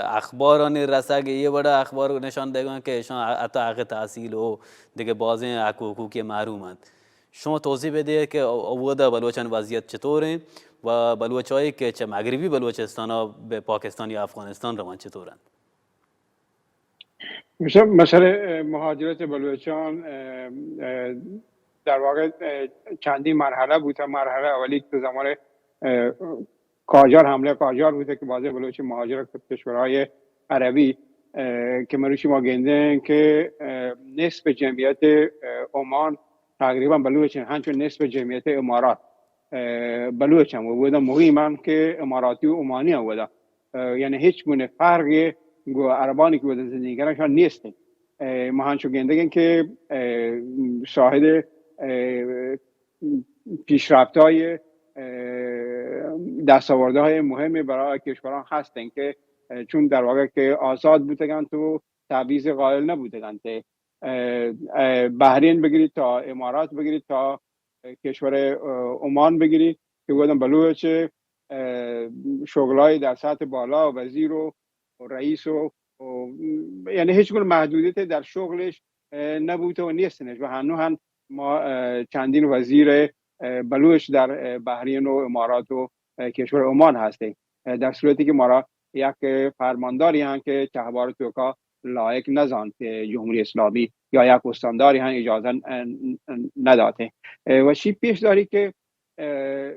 اخبارانی رسگ یہ وڑا اخبار نشان دگاں کہ اشاں حتی حق تحصیل و دگہ بازیں حق و حقوقی محروم انت۔ شما توضیح بدے کہ ودا بلوچان وضعیت چطور انت و بلوچائی کہ چہ مغربی بلوچستان بہ پاکستان یا افغانستان روان چطور انت؟ مثل، مثل، اه، مہاجرت بلوچان، اه، اه، در واقع، اه، چندین مرحلہ بوتا۔ مرحلہ اولی تو زمان، اه، قاجار، حملہ قاجار بوتا کہ بعضی بلوچ مہاجرت کت کشورهای عربی، اه، کہ مروچی ما گندیں کہ، اه، نصف جمعیت، اه، عمان تقریباً بلوچ ہیں، ہنچو نصف جمعیت امارات۔ اه، بلوچ ہم و اودا مقیم ہم کہ اماراتی و عمانی ہم اودا، اه، یعنی ہچ گونه فرقی گو عربانی کہ اودا زندگی کنن شان نیست. اه، ما ہنچو گندگن کہ، اه، شاهد، اه، پیشرفت‌های، اه، دستاوردهای مهم برای کشوران هستن که، اه، چون در واقع که آزاد بودگن و تبعیض قائل نبودگن. اه، اه، بحرین بگیرید تا امارات بگیرید تا، اه، کشور، اه، عمان بگیرید که بودن بلوچ، اه، شغلای در سطح بالا و وزیر و، و رئیس و، و، یعنی هیچ گونه محدودیت در شغلش، اه، نبوده و نیستنش و هنو هم ما، اه، چندین وزیر، اه، بلوچ در، اه، بحرین و امارات و، اه، کشور عمان هستیم. اه، در صورتی که ما را یک فرمانداری هم که چهبار توکا لایق نزانت جمهوری اسلامی یا یک استانداری هم اجازه ن-، ن-، نداته. اه، و شی پیش داری که، اه،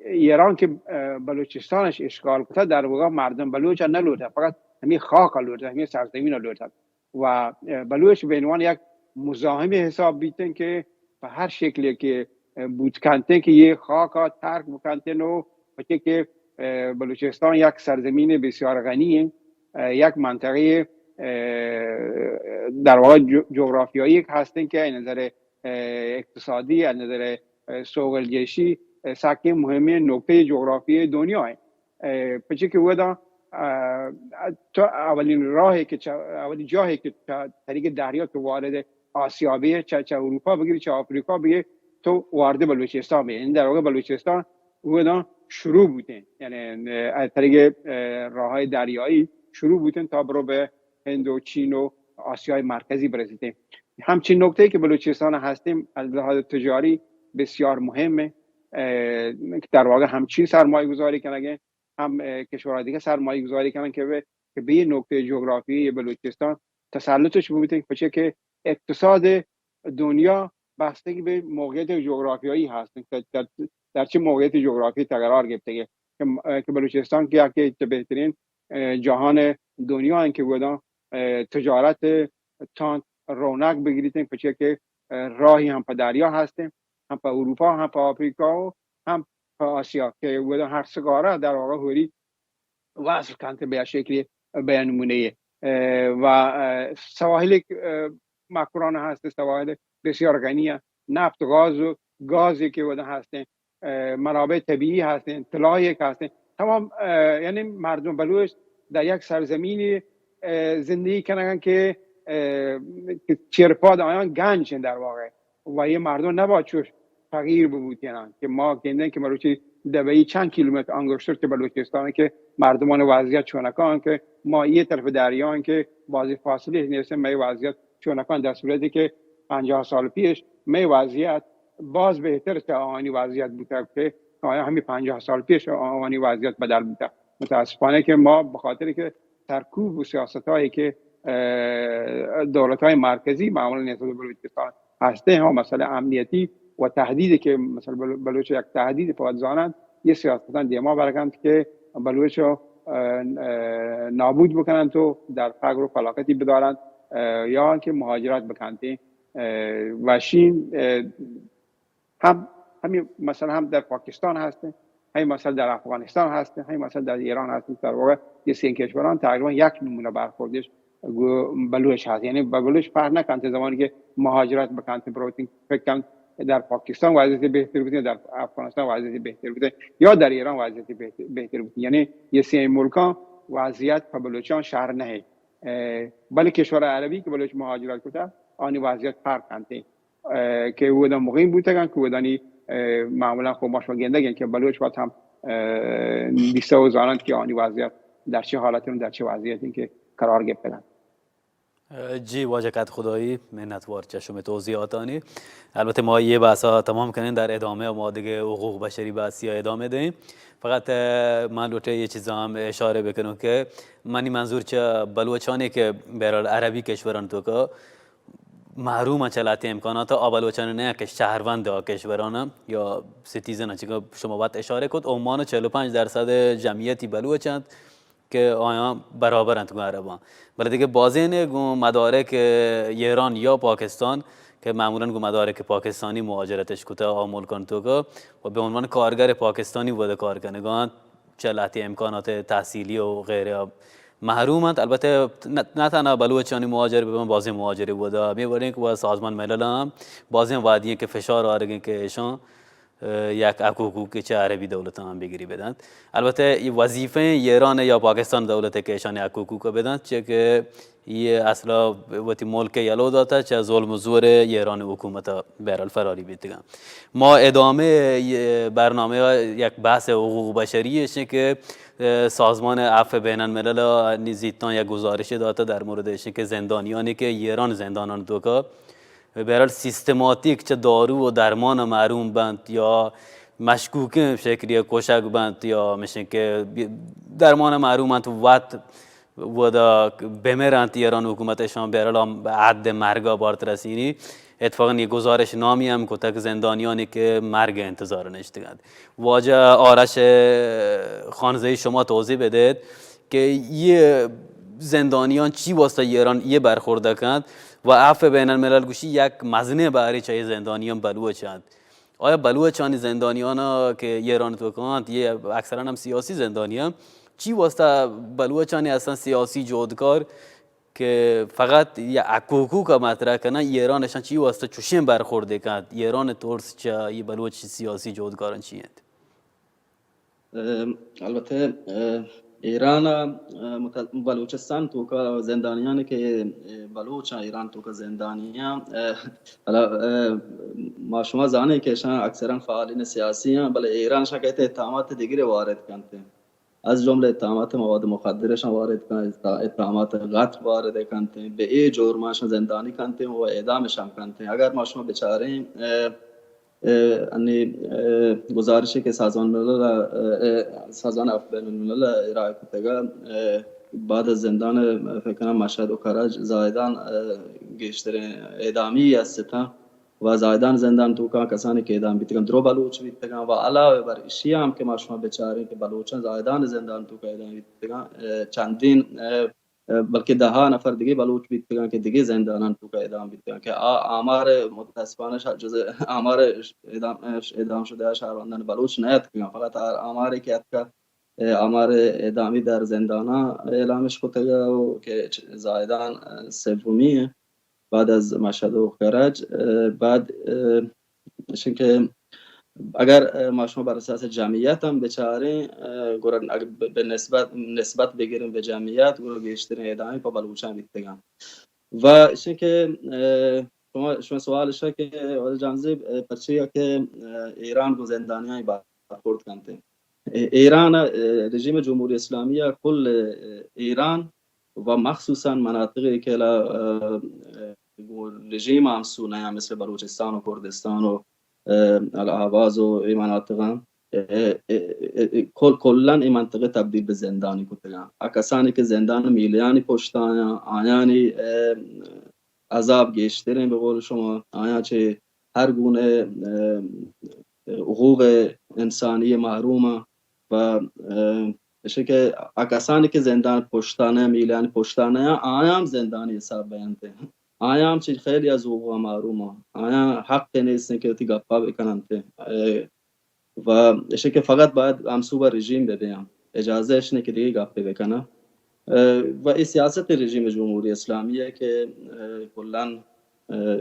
ایران که، اه، بلوچستانش اشغال کتا، در واقع مردم بلوچ نلوٹا، فقط همی خاک لوٹا، همی سرزمین لوٹا. و، اه، بلوچ به عنوان یک مزاحم حساب بیتن که په هر شکلی که، اه، بود کنتن که یه خاکا ترک بکنتن و پچه که، اه، بلوچستان یک سرزمین بسیار غنی، اه، یک منطقه، اه، در واقع جو-، جغرافیایی که هستن که از نظر، اه، اقتصادی، از نظر، اه، سوغلگیشی، اه، سکه مهمه نقطه جغرافی دنیا. اه، پچه که ودا، اه، تو اولین راهی که چه-، اولین جاهی که چه طریق دریا تو وارد آسیا بیه، چه، چه اروپا بگیری، چه آفریقا بیه، تو وارد بلوچستان بیه. این در واقع بلوچستان ودا شروع بوده. یعنی، اه، از طریق، اه، راه‌های دریایی شروع بوده تا برو به هند و چین و آسیای مرکزی برسیده. همچین نقطه‌ای که بلوچستان هستیم از لحاظ تجاری بسیار مهمه، اه، که در واقع هم چین سرمایه گذاری کنگه، هم، اه، کشورهای دیگه سرمایه گذاری کنن که به، که به یه نقطهٔ جغرافیهٔ بلوچستان تسلطش ببیتن، پچه که اقتصاد دنیا بستگی به موقعیت جغرافیایی هست که در، در چه موقعیت جغرافی قرار گرفته که، که بلوچستان که یکی از بهترین، اه، جهان دنیا هن که گودان، اه، تجارت تان رونق بگیریتن، پچه که، اه، راهی هم په دریا هستن، هم په اروپا، هم په آفریقا و هم په آسیا که گودان هر سگاره در واقع هوری وصل کنت به شکل، به نمونه، اه، و، اه، سواحل، اه، مکران هست، سواحل بسیار غنی، نفت، گاز و گازی که ودا هستن، اه، منابع طبیعی هستن، طلایی که هستن، تمام، اه، یعنی مردم بلوچ در یک سرزمینی، اه، زندگی کنن که، اه، که چیرپاد آیان گنج در واقع و یه مردم نباید چوش فقیر ببوتینن که ما گندن که مروچی دبئی چند کیلومتر انگشتر که بلوچستان که مردمان وضعیت چونکان که ما یه طرف دریان که بازی فاصله نیست، می وضعیت چونکان در صورتی که پنجاه سال پیش می وضعیت باز بهتر تا آنی وضعیت بوده که آیا همی پنجاه سال پیش آنی وضعیت بدل بوده. متاسفانه که ما به خاطر که سرکوب و سیاست‌هایی که، اه، دولت‌های مرکزی معمولاً نسبت به بلوچستان هسته، هم مسئله امنیتی و تهدیدی که مثلاً بلو-، بلوچ یک تهدید پا زانند، یه سیاستان دیما برگند که بلوچ، اه، اه، نابود بکنند و در فقر و فلاکتی بدارند، اه، یا که مهاجرت بکنند. اه، و شین، اه، هم، همین مسئله هم در پاکستان هست، همین مسئله در افغانستان هست، همین مسئله در ایران هست. در واقع یه سین کشوران تقریباً یک نمونه برخوردش گو بلوچ هست. یعنی به بلوچ فرق نکنت زمانی که مهاجرت بکنت بروتین، فکر کنت در پاکستان وضعیت بهتر بوتین، در افغانستان وضعیت بهتر بوتین، یا در ایران وضعیت بهتر، بهتر بوتین. یعنی یه سین ملکان وضعیت په بلوچان شهر نه، اه، بلکه کشور عربی که بلوچ مهاجرت کتا، آنی وضعیت فرق کنت. اه، که اودا مقیم بوتگن، که اودانی، اه، معمولاً خب ما شما گندگن که بلوچ وقت هم، اه، دیسته و زانند که آنی وضعیت در چه حالت و در چه وضعیتی که قرار گرفتگن. جی واجہ کت خدایی، منتوار چہ شمئے توضیحاتانی. البتہ ما یہ بحثا تمام کنیں در ادامہ، ما دگہ حقوق بشری بحثی ادامہ دیں. فقط، اه، من لوٹے یہ چیزاں ہم اشارہ بکنوں کہ منی منظور چہ بلوچانی کہ بہرحال عربی کشوران تو کہ محروم چہ لہتے امکانات آ بلوچان نہ کہ شہروند آ کشوران یا سیتیزن، چنکہ شما وقت اشارہ کت، عمان چہل و پنج درصد جمعیتی بلوچ انت کہ آیاں برابر انت گوں عرباں. بلے دگہ بازین گوں مدارک ایران یا پاکستان کہ معمولاً گوں مدارک پاکستانی مہاجرتش کتہ آ ملکانی توکا و بہ عنوان کارگر پاکستانی ودا کار کنگا انت، چہ لہتے امکانات تحصیلی و غیرہ محروم انت۔ البتہ نہ، نہ تنہا بلوچانی مہاجر ببن، بازیں مہاجر ودا ہمے وڑیں کہ و سازمان ملل ہم بازیں وہدی انت کہ فشار آرگیں کہ ایشان اه، یک حقوقی چہ عربی دولتاں ہم بگری بدنت۔ البتہ اے وظیفہ ایران یا پاکستان دولت کہ ایشانی حقوق بدنت، چہ کہ اے اصلا وتی ملک یلو داتہ چہ ظلم و زور ایران حکومت۔ بہرحال فراری بیتگاں۔ ما ادامہ اے برنامہ یک بحث حقوق بشری اش کہ، اه، سازمان عفو بین الملل نی زیتاں یک گزارش داتہ در مورد اش کہ زندانیانی کہ ایران زندانان توکا بہرحال سیستماتیک چہ دارو و درمان محروم بنت یا مشکوکیں شکلی کشگ بنت یا مشن کہ درمان محروم انت، وت ودا بمرنت، ایران حکومت اشان بہرحال حد مرگا بارت رسینی۔ اتفاقاً یہ گزارش نامی ہم کتگ زندانیانی کہ مرگ انتظار نشتگند۔ واجہ آرش خانزئی، شما توضیح بدید کہ یہ زندانیان چی واسطہ ایران یہ برخورد کنت و عفو بین الملل گوشی یک مزنیں بہرے چہ یہ زندانیان بلوچ انت۔ آیا بلوچانی زندانیان کہ ایران توکا انت، یہ اکثراً ہم سیاسی زندانیان، چی واسطہ بلوچانی اصلاً سیاسی جہدکار کہ فقط یہ حقوق کا مطرح کنن، ایران اشان چی واسطہ چوشیں برخورد کنت؟ ایران ترس چہ یہ بلوچ سیاسی جہدکاران چی انت؟ اه، البتہ، اه، ایران ء، اه، مت-، بلوچستان توکا زندانیان کہ، اه، بلوچ آں ایران توکا زندانی آں، اه، حالا، اه، ما شما زانیں کہ اشاں اکثراً فعالین سیاسی آں، بلے ایران شاں کہ اتحامات دگرے وارد کنت۔ از جملہ اتحامات مواد مخدر اشاں وارد کنت، اتحامات قتل وارد کنت، بہ اے جرم اشاں زندانی کنت و اعدام اشاں کنت۔ اگر ما شما بچاریں، اه، اه، انی، اه، گزارشے کہ سازمان ملل ء، اه، سازمان عفو بین الملل ء ارائہ کتگ ء، اه، بعد از زندان ء فکر کناں مشہد و کرج زاہدان، اه، گیشتریں اعدامی است اتاں و زاہدان زندان توکاں کسانی کہ اعدام بیتگاں درو بلوچ بیتگاں و علاوہ بر اشی ہم کہ ما شما بچاریں کہ بلوچاں زاہدان زندان توکا اعدام بیتگاں، اه، چندین، اه، بلکہ دہا نفر دگہ بلوچ بیتگاں کہ دگہ زندانان توکا اعدام بیتگاں کہ آ آمار متاسفانہ شا-، جز آمار اعدام، اعدام شدہ شہروندان بلوچ نیاتکگاں، فقط آ آمارے کہ اتکا، اه، آمار اعدامی در زنداناں اعلامش کتگ و کہ چ-، زاہدان، اه، سومی ہیں بعد از مشہد و کرج، اه، بعد، اه، اشیں کہ اگر، اه، ما شما بر اساس جمعیت ہم بچاریں، اه، گڑا اگر بہ، بہ نسبت، نسبت بگریں بہ جمعیت، گڑا گیشتریں اعدامی پہ بلوچاں بیتگاں۔ و اشیں کہ، اه، شما، شما سوال اشا کہ واجہ جہانزیب، اه، پرچیا کہ، اه، ایران گوں زندانیاں برخورد کنتے۔ اه، ایران، اه، رژیم جمہوری اسلامی کل، اه، ایران و مخصوصاً مناطقے کہ لا، اه، اه، گوں رژیم ہمسو نیاں، مثل بلوچستان و کردستان و، اه، الاحواز و اے مناطقاں، اه، اه، اه، اه، کل-، کلاً اے منطقہ تبدیل بہ زندانی کتگاں۔ آ کسانی کہ زندان میلیانی پشت آیاں، آیانی، اه، عذاب گیشتریں، بہ قول شما، آیاں چہ ہر گونہ، اه، حقوق انسانی محروم و، اه، اشی کہ آ کسانی کہ زندان پشتانہ، میلیانی پشتانہ، آیاں ہم زندانی حساب بینت۔ آیاں ہم چہ خیلی از حقوق محروم، آیاں حق نیست کہ وتی گپا بکننت۔ اه، و اشی کہ فقط باید ہمسو با رژیم بہ بیاں، اجازہ اش نہ کہ دگہ گپے بکناں۔ اه، و اے سیاست رژیم جمہوری اسلامی ہے کہ، اه، کلاً، اه،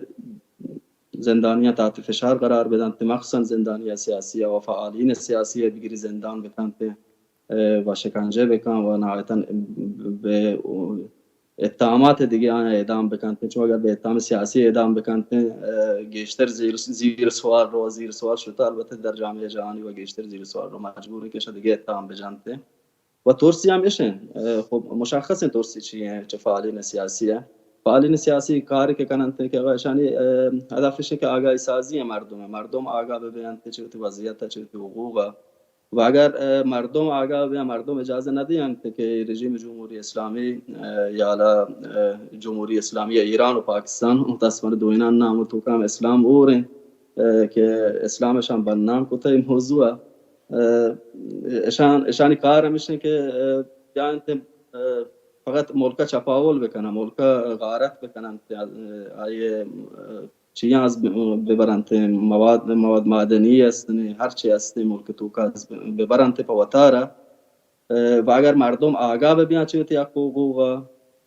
زندانیاں تحت فشار قرار بدنت، مخصوصاً زندانیاں سیاسی و فعالین سیاسی بگری زندان بکنت، اه، و شکنجہ بکن و نہایتاً بہ اتہامات دگہ آیاں اعدام بکنت، چون اگر بہ اتہام سیاسی اعدام بکنت، اه، گیشتر زیر، زیر سوال رو، زیر سوال شتہ، البتہ در جامعہ جہانی و گیشتر زیر سوال رو، مجبور کہ شہ دگہ اتہام بجنت۔ و ترسی ہم اش انت، اه، خب مشخص انت ترسی چی ہیں چہ فعالین سیاسی ہیں۔ فعالین سیاسی کار کہ کننت کہ اگر اشانی، اه، ہدف اش کہ آگاہی سازی ہیں مردم، مردم آگاہ بہ بینت چہ وتی وضعیت، چہ وتی حقوق۔ و اگر، اه، مردم آگاہ بیاں، مردم اجازہ نہ دینت کہ رژیم جمہوری اسلامی، اه، یا لا، اه، جمہوری اسلامی ایران و پاکستان، متاسفانہ دوئینان نام و توکام اسلام اور ہیں، اه، کہ اسلام شان بدنام کتہ اے موضوع، اه، اشان، اشانی کار ہمیش ہیں کہ، اه، بیاینت، اه، فقط ملکہ چپاول بکنن، ملکہ غارت بکنن، اه، آئیے، اه، چیاں از ببرنت، مواد، مواد معدنی است، ہر چی است ملک توکا از ببرنت پہ وتارا. اه، و اگر مردم آگاہ بہ بیاں چہ وتی حق و حقوق ءَ،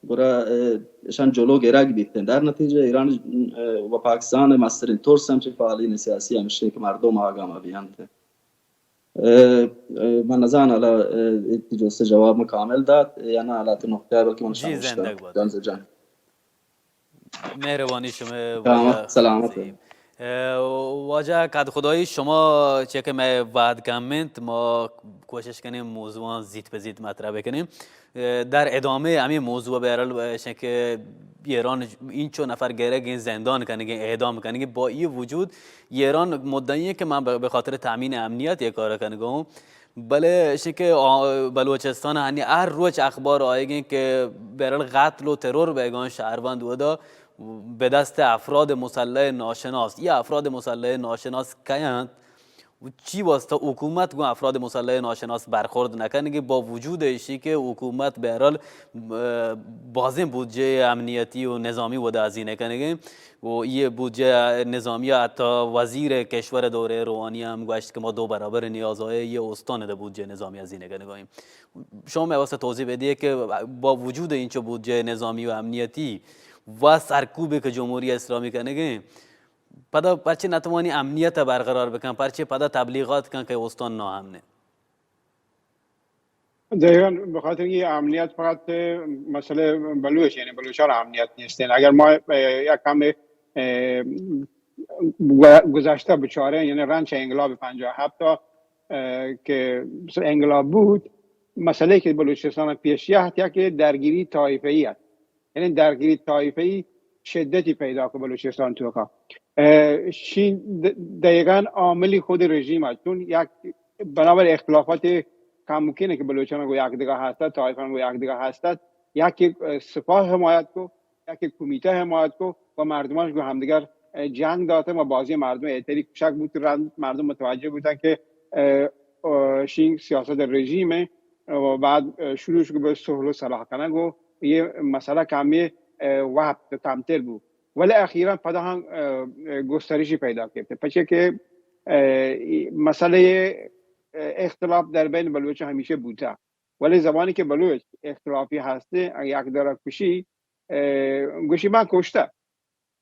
گڑا، اه، اشان جلو گرگ بیت. در نتیجہ ایران، اه، و پاکستان مسترین ترس ہم چہ فعالین سیاسی ہمشی کہ مردم آگاہ مہ بیانت. اه، اه، من نزان حالا، اه، تی جست جواب من کامل دات یا نہ، حالا تی نقطہ، بلکہ من جی، شامل زندگ بات. جان سے جان. مہربانی شما، سلامت، واجہ سلامت. عظیم. اه، واجہ کدخدایی، شما چه که مئے وعد کم انت، ما کوشش کنیں موضوعاں زیت پہ زیت مطرح بکنیں. اه، در ادامه همین موضوع بہرحال، اه، شن که ایران اینچو نفر گرگیں، زندان کنگیں، اعدام کنگیں، با یہ وجود ایران مدعی ہے کہ من بہ، بہ خاطر تامین امنیت یہ کار کنگوں. بلے اشی کہ آ، بلوچستان ہنی ہر روچ اخبار آئیگیں کہ بہرحال قتل و ترور بیگان شہروند ودا بہ دست افراد مسلح ناشناس. یہ افراد مسلح ناشناس کئے انت؟ و چی واسطہ حکومت گوں افراد مسلح ناشناس برخورد نکنگی، با وجود اشی کہ حکومت بہرحال، اه، بازیں بودجہ امنیتی و نظامی ودا ہزینہ کنگی؟ و یہ بودجہ نظامی حتی وزیر کشور دورہ روحانی ہم گوشت کہ ما دو برابر نیاز آئے یہ استان دے بودجہ نظامی ہزینہ کنگی. شما مئے واسطہ توضیح بدیے کہ با وجود اینچو بودجہ نظامی و امنیتی و سرکوبی کہ جمہوری اسلامی کنگی، پدا پرچے نتوانی امنیت برقرار بکن، پرچے پدا تبلیغات کن کہ استان ناامنه؟ دقیقاً، بہ خاطر کہ امنیت فقط مسئلہ بلوچ، یعنی بلوچان امنیت نیستین. اگر ما، اه، یک کم، اه، گو-، گذشتہ بچاریں، یعنی رند چہ انقلاب پنجاه و هفت تا، اه، کہ انقلاب بود، مسئلہ کہ بلوچستان پیش یات یا کہ درگیری طایفه‌ای است. یعنی درگیری طایفه‌ای شدتی پیدا کو بلوچستان توکا. اه، شین د-، دقیقاً عاملی خود رژیم است، چون یک بنابر اختلافات کم ممکنه که بلوچان گو یک دیگه هستد، طایفان گو یک دیگه هستد، یکی، اه، سپاه حمایت کو، یکی کمیته حمایت کو و مردمانش گو همدیگر، اه، جنگ داته و بازی مردم اعتری کشک بود، رند مردم متوجه بودن که، اه، اه، شین سیاست رژیمه و بعد، اه، شروع شد به صلح و صلاح کنگ و یہ مسئلہ کمی، اه، وقت کمتر بود. ولی اخیراً پدا هم، اه، اه، گسترشی پیدا کرده. پچه که، اه، مسئلہ، اه، اختلاف در بین بلوچ همیشه بوده. ولی زمانی که بلوچ اختلافی هسته، اگه یک دره کشی، اه، گوشی من کشته.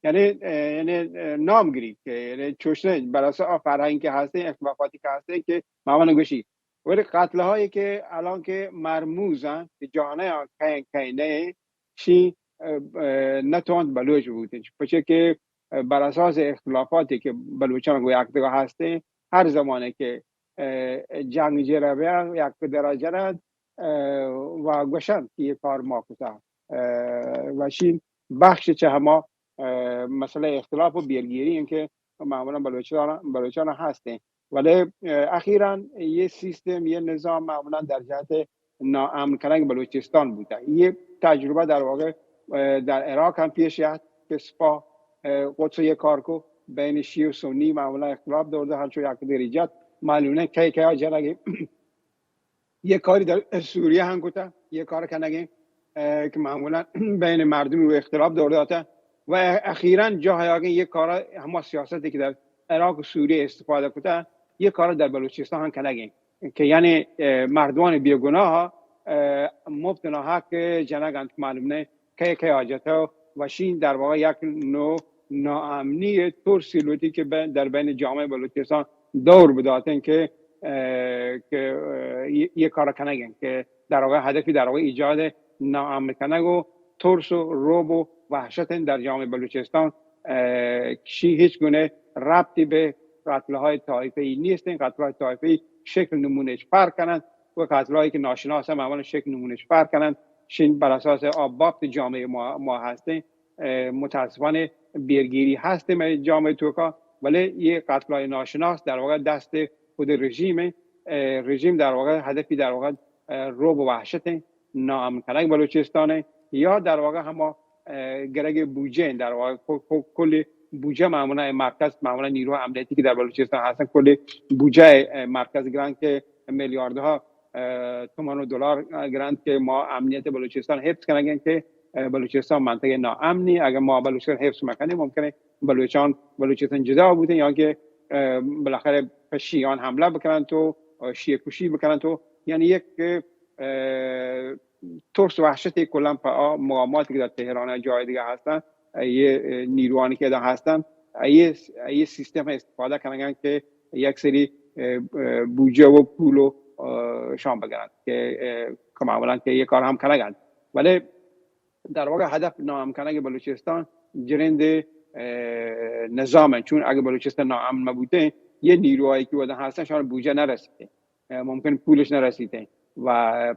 یعنی، اه، یعنی، اه، نام گری که، یعنی چوشنه بر اساس آ فرهنگ که هسته، اختلافاتی که هسته که من گوشی. ولی قتل هایی که الان که مرموزن، که جانه ها کین، کین نه، شی، اه، اه، نتوانت بلوچ بوتن. پچه که، اه، بر اساس اختلافاتی که بلوچان گو یک دیگه هستین، هر زمانی که، اه، جنگ جره بیا، یک درجه را، اه، و گوشن که یه کار ما کتا. اه، و شین بخش چه هما، اه، مسئلہ اختلاف و بیرگیری این که معمولاً بلوچان، بلوچان هستین. ولی، اه، اخیراً یہ سیستم، یہ نظام معمولاً در جهت ناامن کنگ بلوچستان بوده. یہ تجربه در واقع، اه، در عراق هم پیش آمد که سپاه، اه، قدس یہ کار کو، بین شیعه و سنی معمولاً اختلاف دور ده، هر چو یک دری جت معلوم نه کی کیا جنگ. یہ کاری در سوریه هم کتا، یہ کار کنگی، اه، که معمولاً بین مردم و اختلاف دور داته و اخیراً جا هیاگین یہ کار، هما سیاستی که در عراق و سوریه استفاده کتا، یہ کار در بلوچستان هم کنگی که یعنی، اه، مردمان بیگناه، اه، مفت ناحق جنگ انت، معلوم نه کی کی حاجته و شین در واقع یک نوع ناامنی، ترسی لوتی که به-، در بین جامعه بلوچستان دور بداتن که، اه، که، اه، یه، یه کار کنگن که در واقع هدفی در واقع ایجاد ناامن کنگ و ترس و رعب و وحشت در جامعه بلوچستان، اه، شی هیچ گونه ربطی به قتل‌های طایفه‌ای نیست. این قتل‌های طایفه‌ای شکل نمونهش فرق کنند و قتل‌هایی که ناشناس هم معمولاً شکل نمونهش فرق کنند. شین بر اساس آب بافت جامعه ما، ما هستیم. اه، متاسفانه بیرگیری هست مئے جامعه توکا، ولی یہ قتل‌های ناشناس در واقع دست خود رژیمه. اه، رژیم در واقع هدفی در واقع، اه، رعب و وحشت، ناامن کنگ بلوچستانه یا در واقع هما، اه، گرگ بودجه، در واقع کل، کل، کل بودجه معمولاً مرکز، معمولاً نیروی امنیتی که در بلوچستان هستن کل بودجه، اه، مرکز گرند که میلیاردها، اه، تومان و دلار گرند که ما امنیت بلوچستان حفظ کنگن که اه، بلوچستان منطقهٔ ناامنی. اگر ما بلوچستان حفظ مکنیم، ممکنه بلوچان، بلوچستان جدا بوتن، یا که، اه، بالاخره په شیعان حمله بکنن تو، اه، شیعه کشی بکنن تو، یعنی یک، اه، ترس وحشت کلا په آ مقاماتی که در تهران و جای دیگه هستن، اه، یه، اه، نیروانی که در هستن، اه، یه، اه، یه سیستم استفاده کنگن که یک سری، اه، اه، بودجه و پول و، اه، شان بگرن که، اه، که معمولاً که یه کار هم کنگن. ولی در واقع هدف ناامن کنگ بلوچستان جرند، اه، نظام انت. چون اگه بلوچستان ناامن مبوتین، یه نیروهایی که ودا هستن، شان بودجه نرسیتین، اه، ممکن پولش نرسیتین و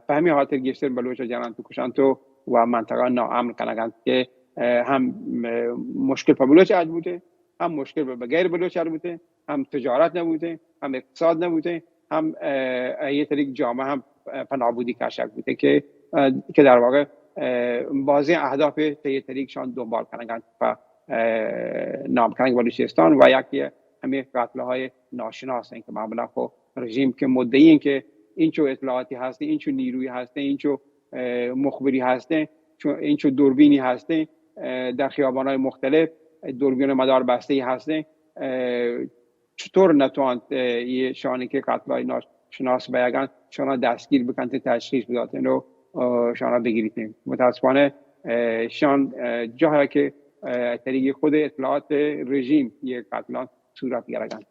په همین خاطر گیشتر بلوچ جنن تو کشن تو و منطقه ناامن کنگن که، اه، هم، اه، مشکل په بلوچ اج بوته، هم مشکل به غیر بلوچ اج بوته، هم تجارت نبوته، هم اقتصاد نبوته، هم، اه، اه، یه طریق جامعه هم، اه، په نابودی کشک بوته که، اه، که در واقع، اه، بازی اهداف ته یه طریق شان دنبال کنگن په، اه، نام کنگ بلوچستان و یکی همین قتل های ناشناس انت که معمولاً خو رژیم که مدعی انت که اینچو اطلاعاتی هسته، اینچو نیروی هسته، اینچو، اه، مخبری هسته، چون اینچو دوربینی هسته، اه، در خیابان‌های مختلف دوربین مدار بسته‌ای هسته، اه، چطور نتوانت، اه، یه شانی که قتلای ناشناس بیگن، شانا دستگیر بکنت، تشخیص بداتن و، اه، شانا بگیریتن. متاسفانه، اه، شان، اه، جاهایی که، اه، طریق خود اطلاعات رژیم یه قتلان صورت گرگن.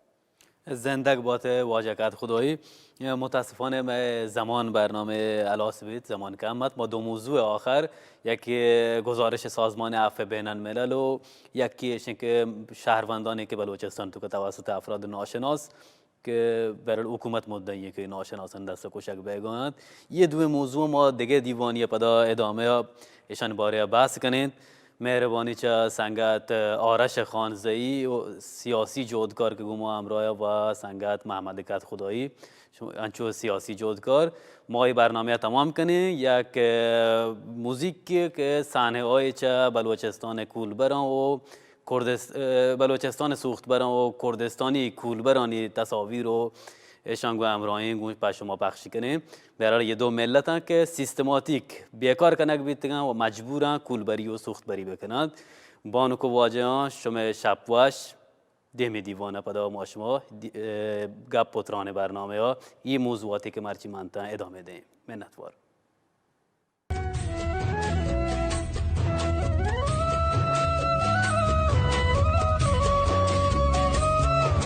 زندگ بات واجہ کدخدایی. متاسفانه مئے زمان برنامه ہلاس بیت، زمان کم ات. ما دو موضوع آخر، یکی گزارش سازمان عفو بین الملل و یکی ایش انت که شهروندانی که بلوچستان توکا توسط افراد ناشناس که بر حکومت مدعی انت که ناشناسان دست کشگ بیگا انت. یه دو موضوع ما دگه دیوانی پدا ادامه ایشان باره بحث کنین. مہربانی چہ سنگت آرش خانزئی و سیاسی جہدکار کہ گوں ما ہمراہ و سنگت محمد کدخدائی، شما انچو سیاسی جہدکار. ما اے برنامہ ءَ تمام کنیں یک، اه، موزیک کہ صحنہ آئی چہ بلوچستان کولبراں و کردست-، اه، بلوچستان سوختبراں و کردستانی کولبرانی تصاویر و ایشاں گوں ہمراہیں گوں پہ شما پخش کنیں. بہرحال، یہ دو ملتاں کہ سیستماتیک بیکار کنگ بیتگاں و مجبوراں کولبری و سوختبری بکننت. بانک و واجہاں، شمئے شپ وش. دیمی دیوان ءَ پدا ما شما دی-، اه، گپ و تران برنامہ ءَ یہ موضوعاتی کہ مرچی منتاں ادامہ دیں. منتوار.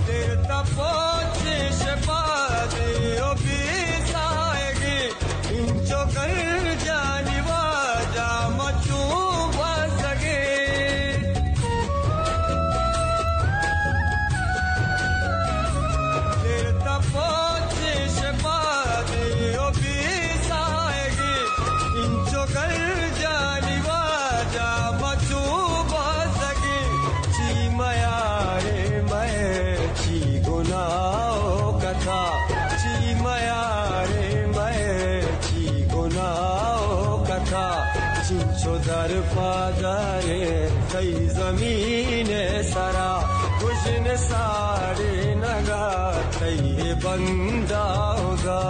دیر تا پوچش بادے و بے ساہگے، انچو گرجانی واجہ مچوں بزگے. دیر تا پوچش بادے و بے ساہگے، انچو گرجانی واجہ مچوں بزگے. چی میارے مئے چی گناہ و خطا، چی میارے مئے چی گناہ و خطا. چنچو در پادارے تئی زمین سرا، گژن ساڑے نگا تئی بنداوگا.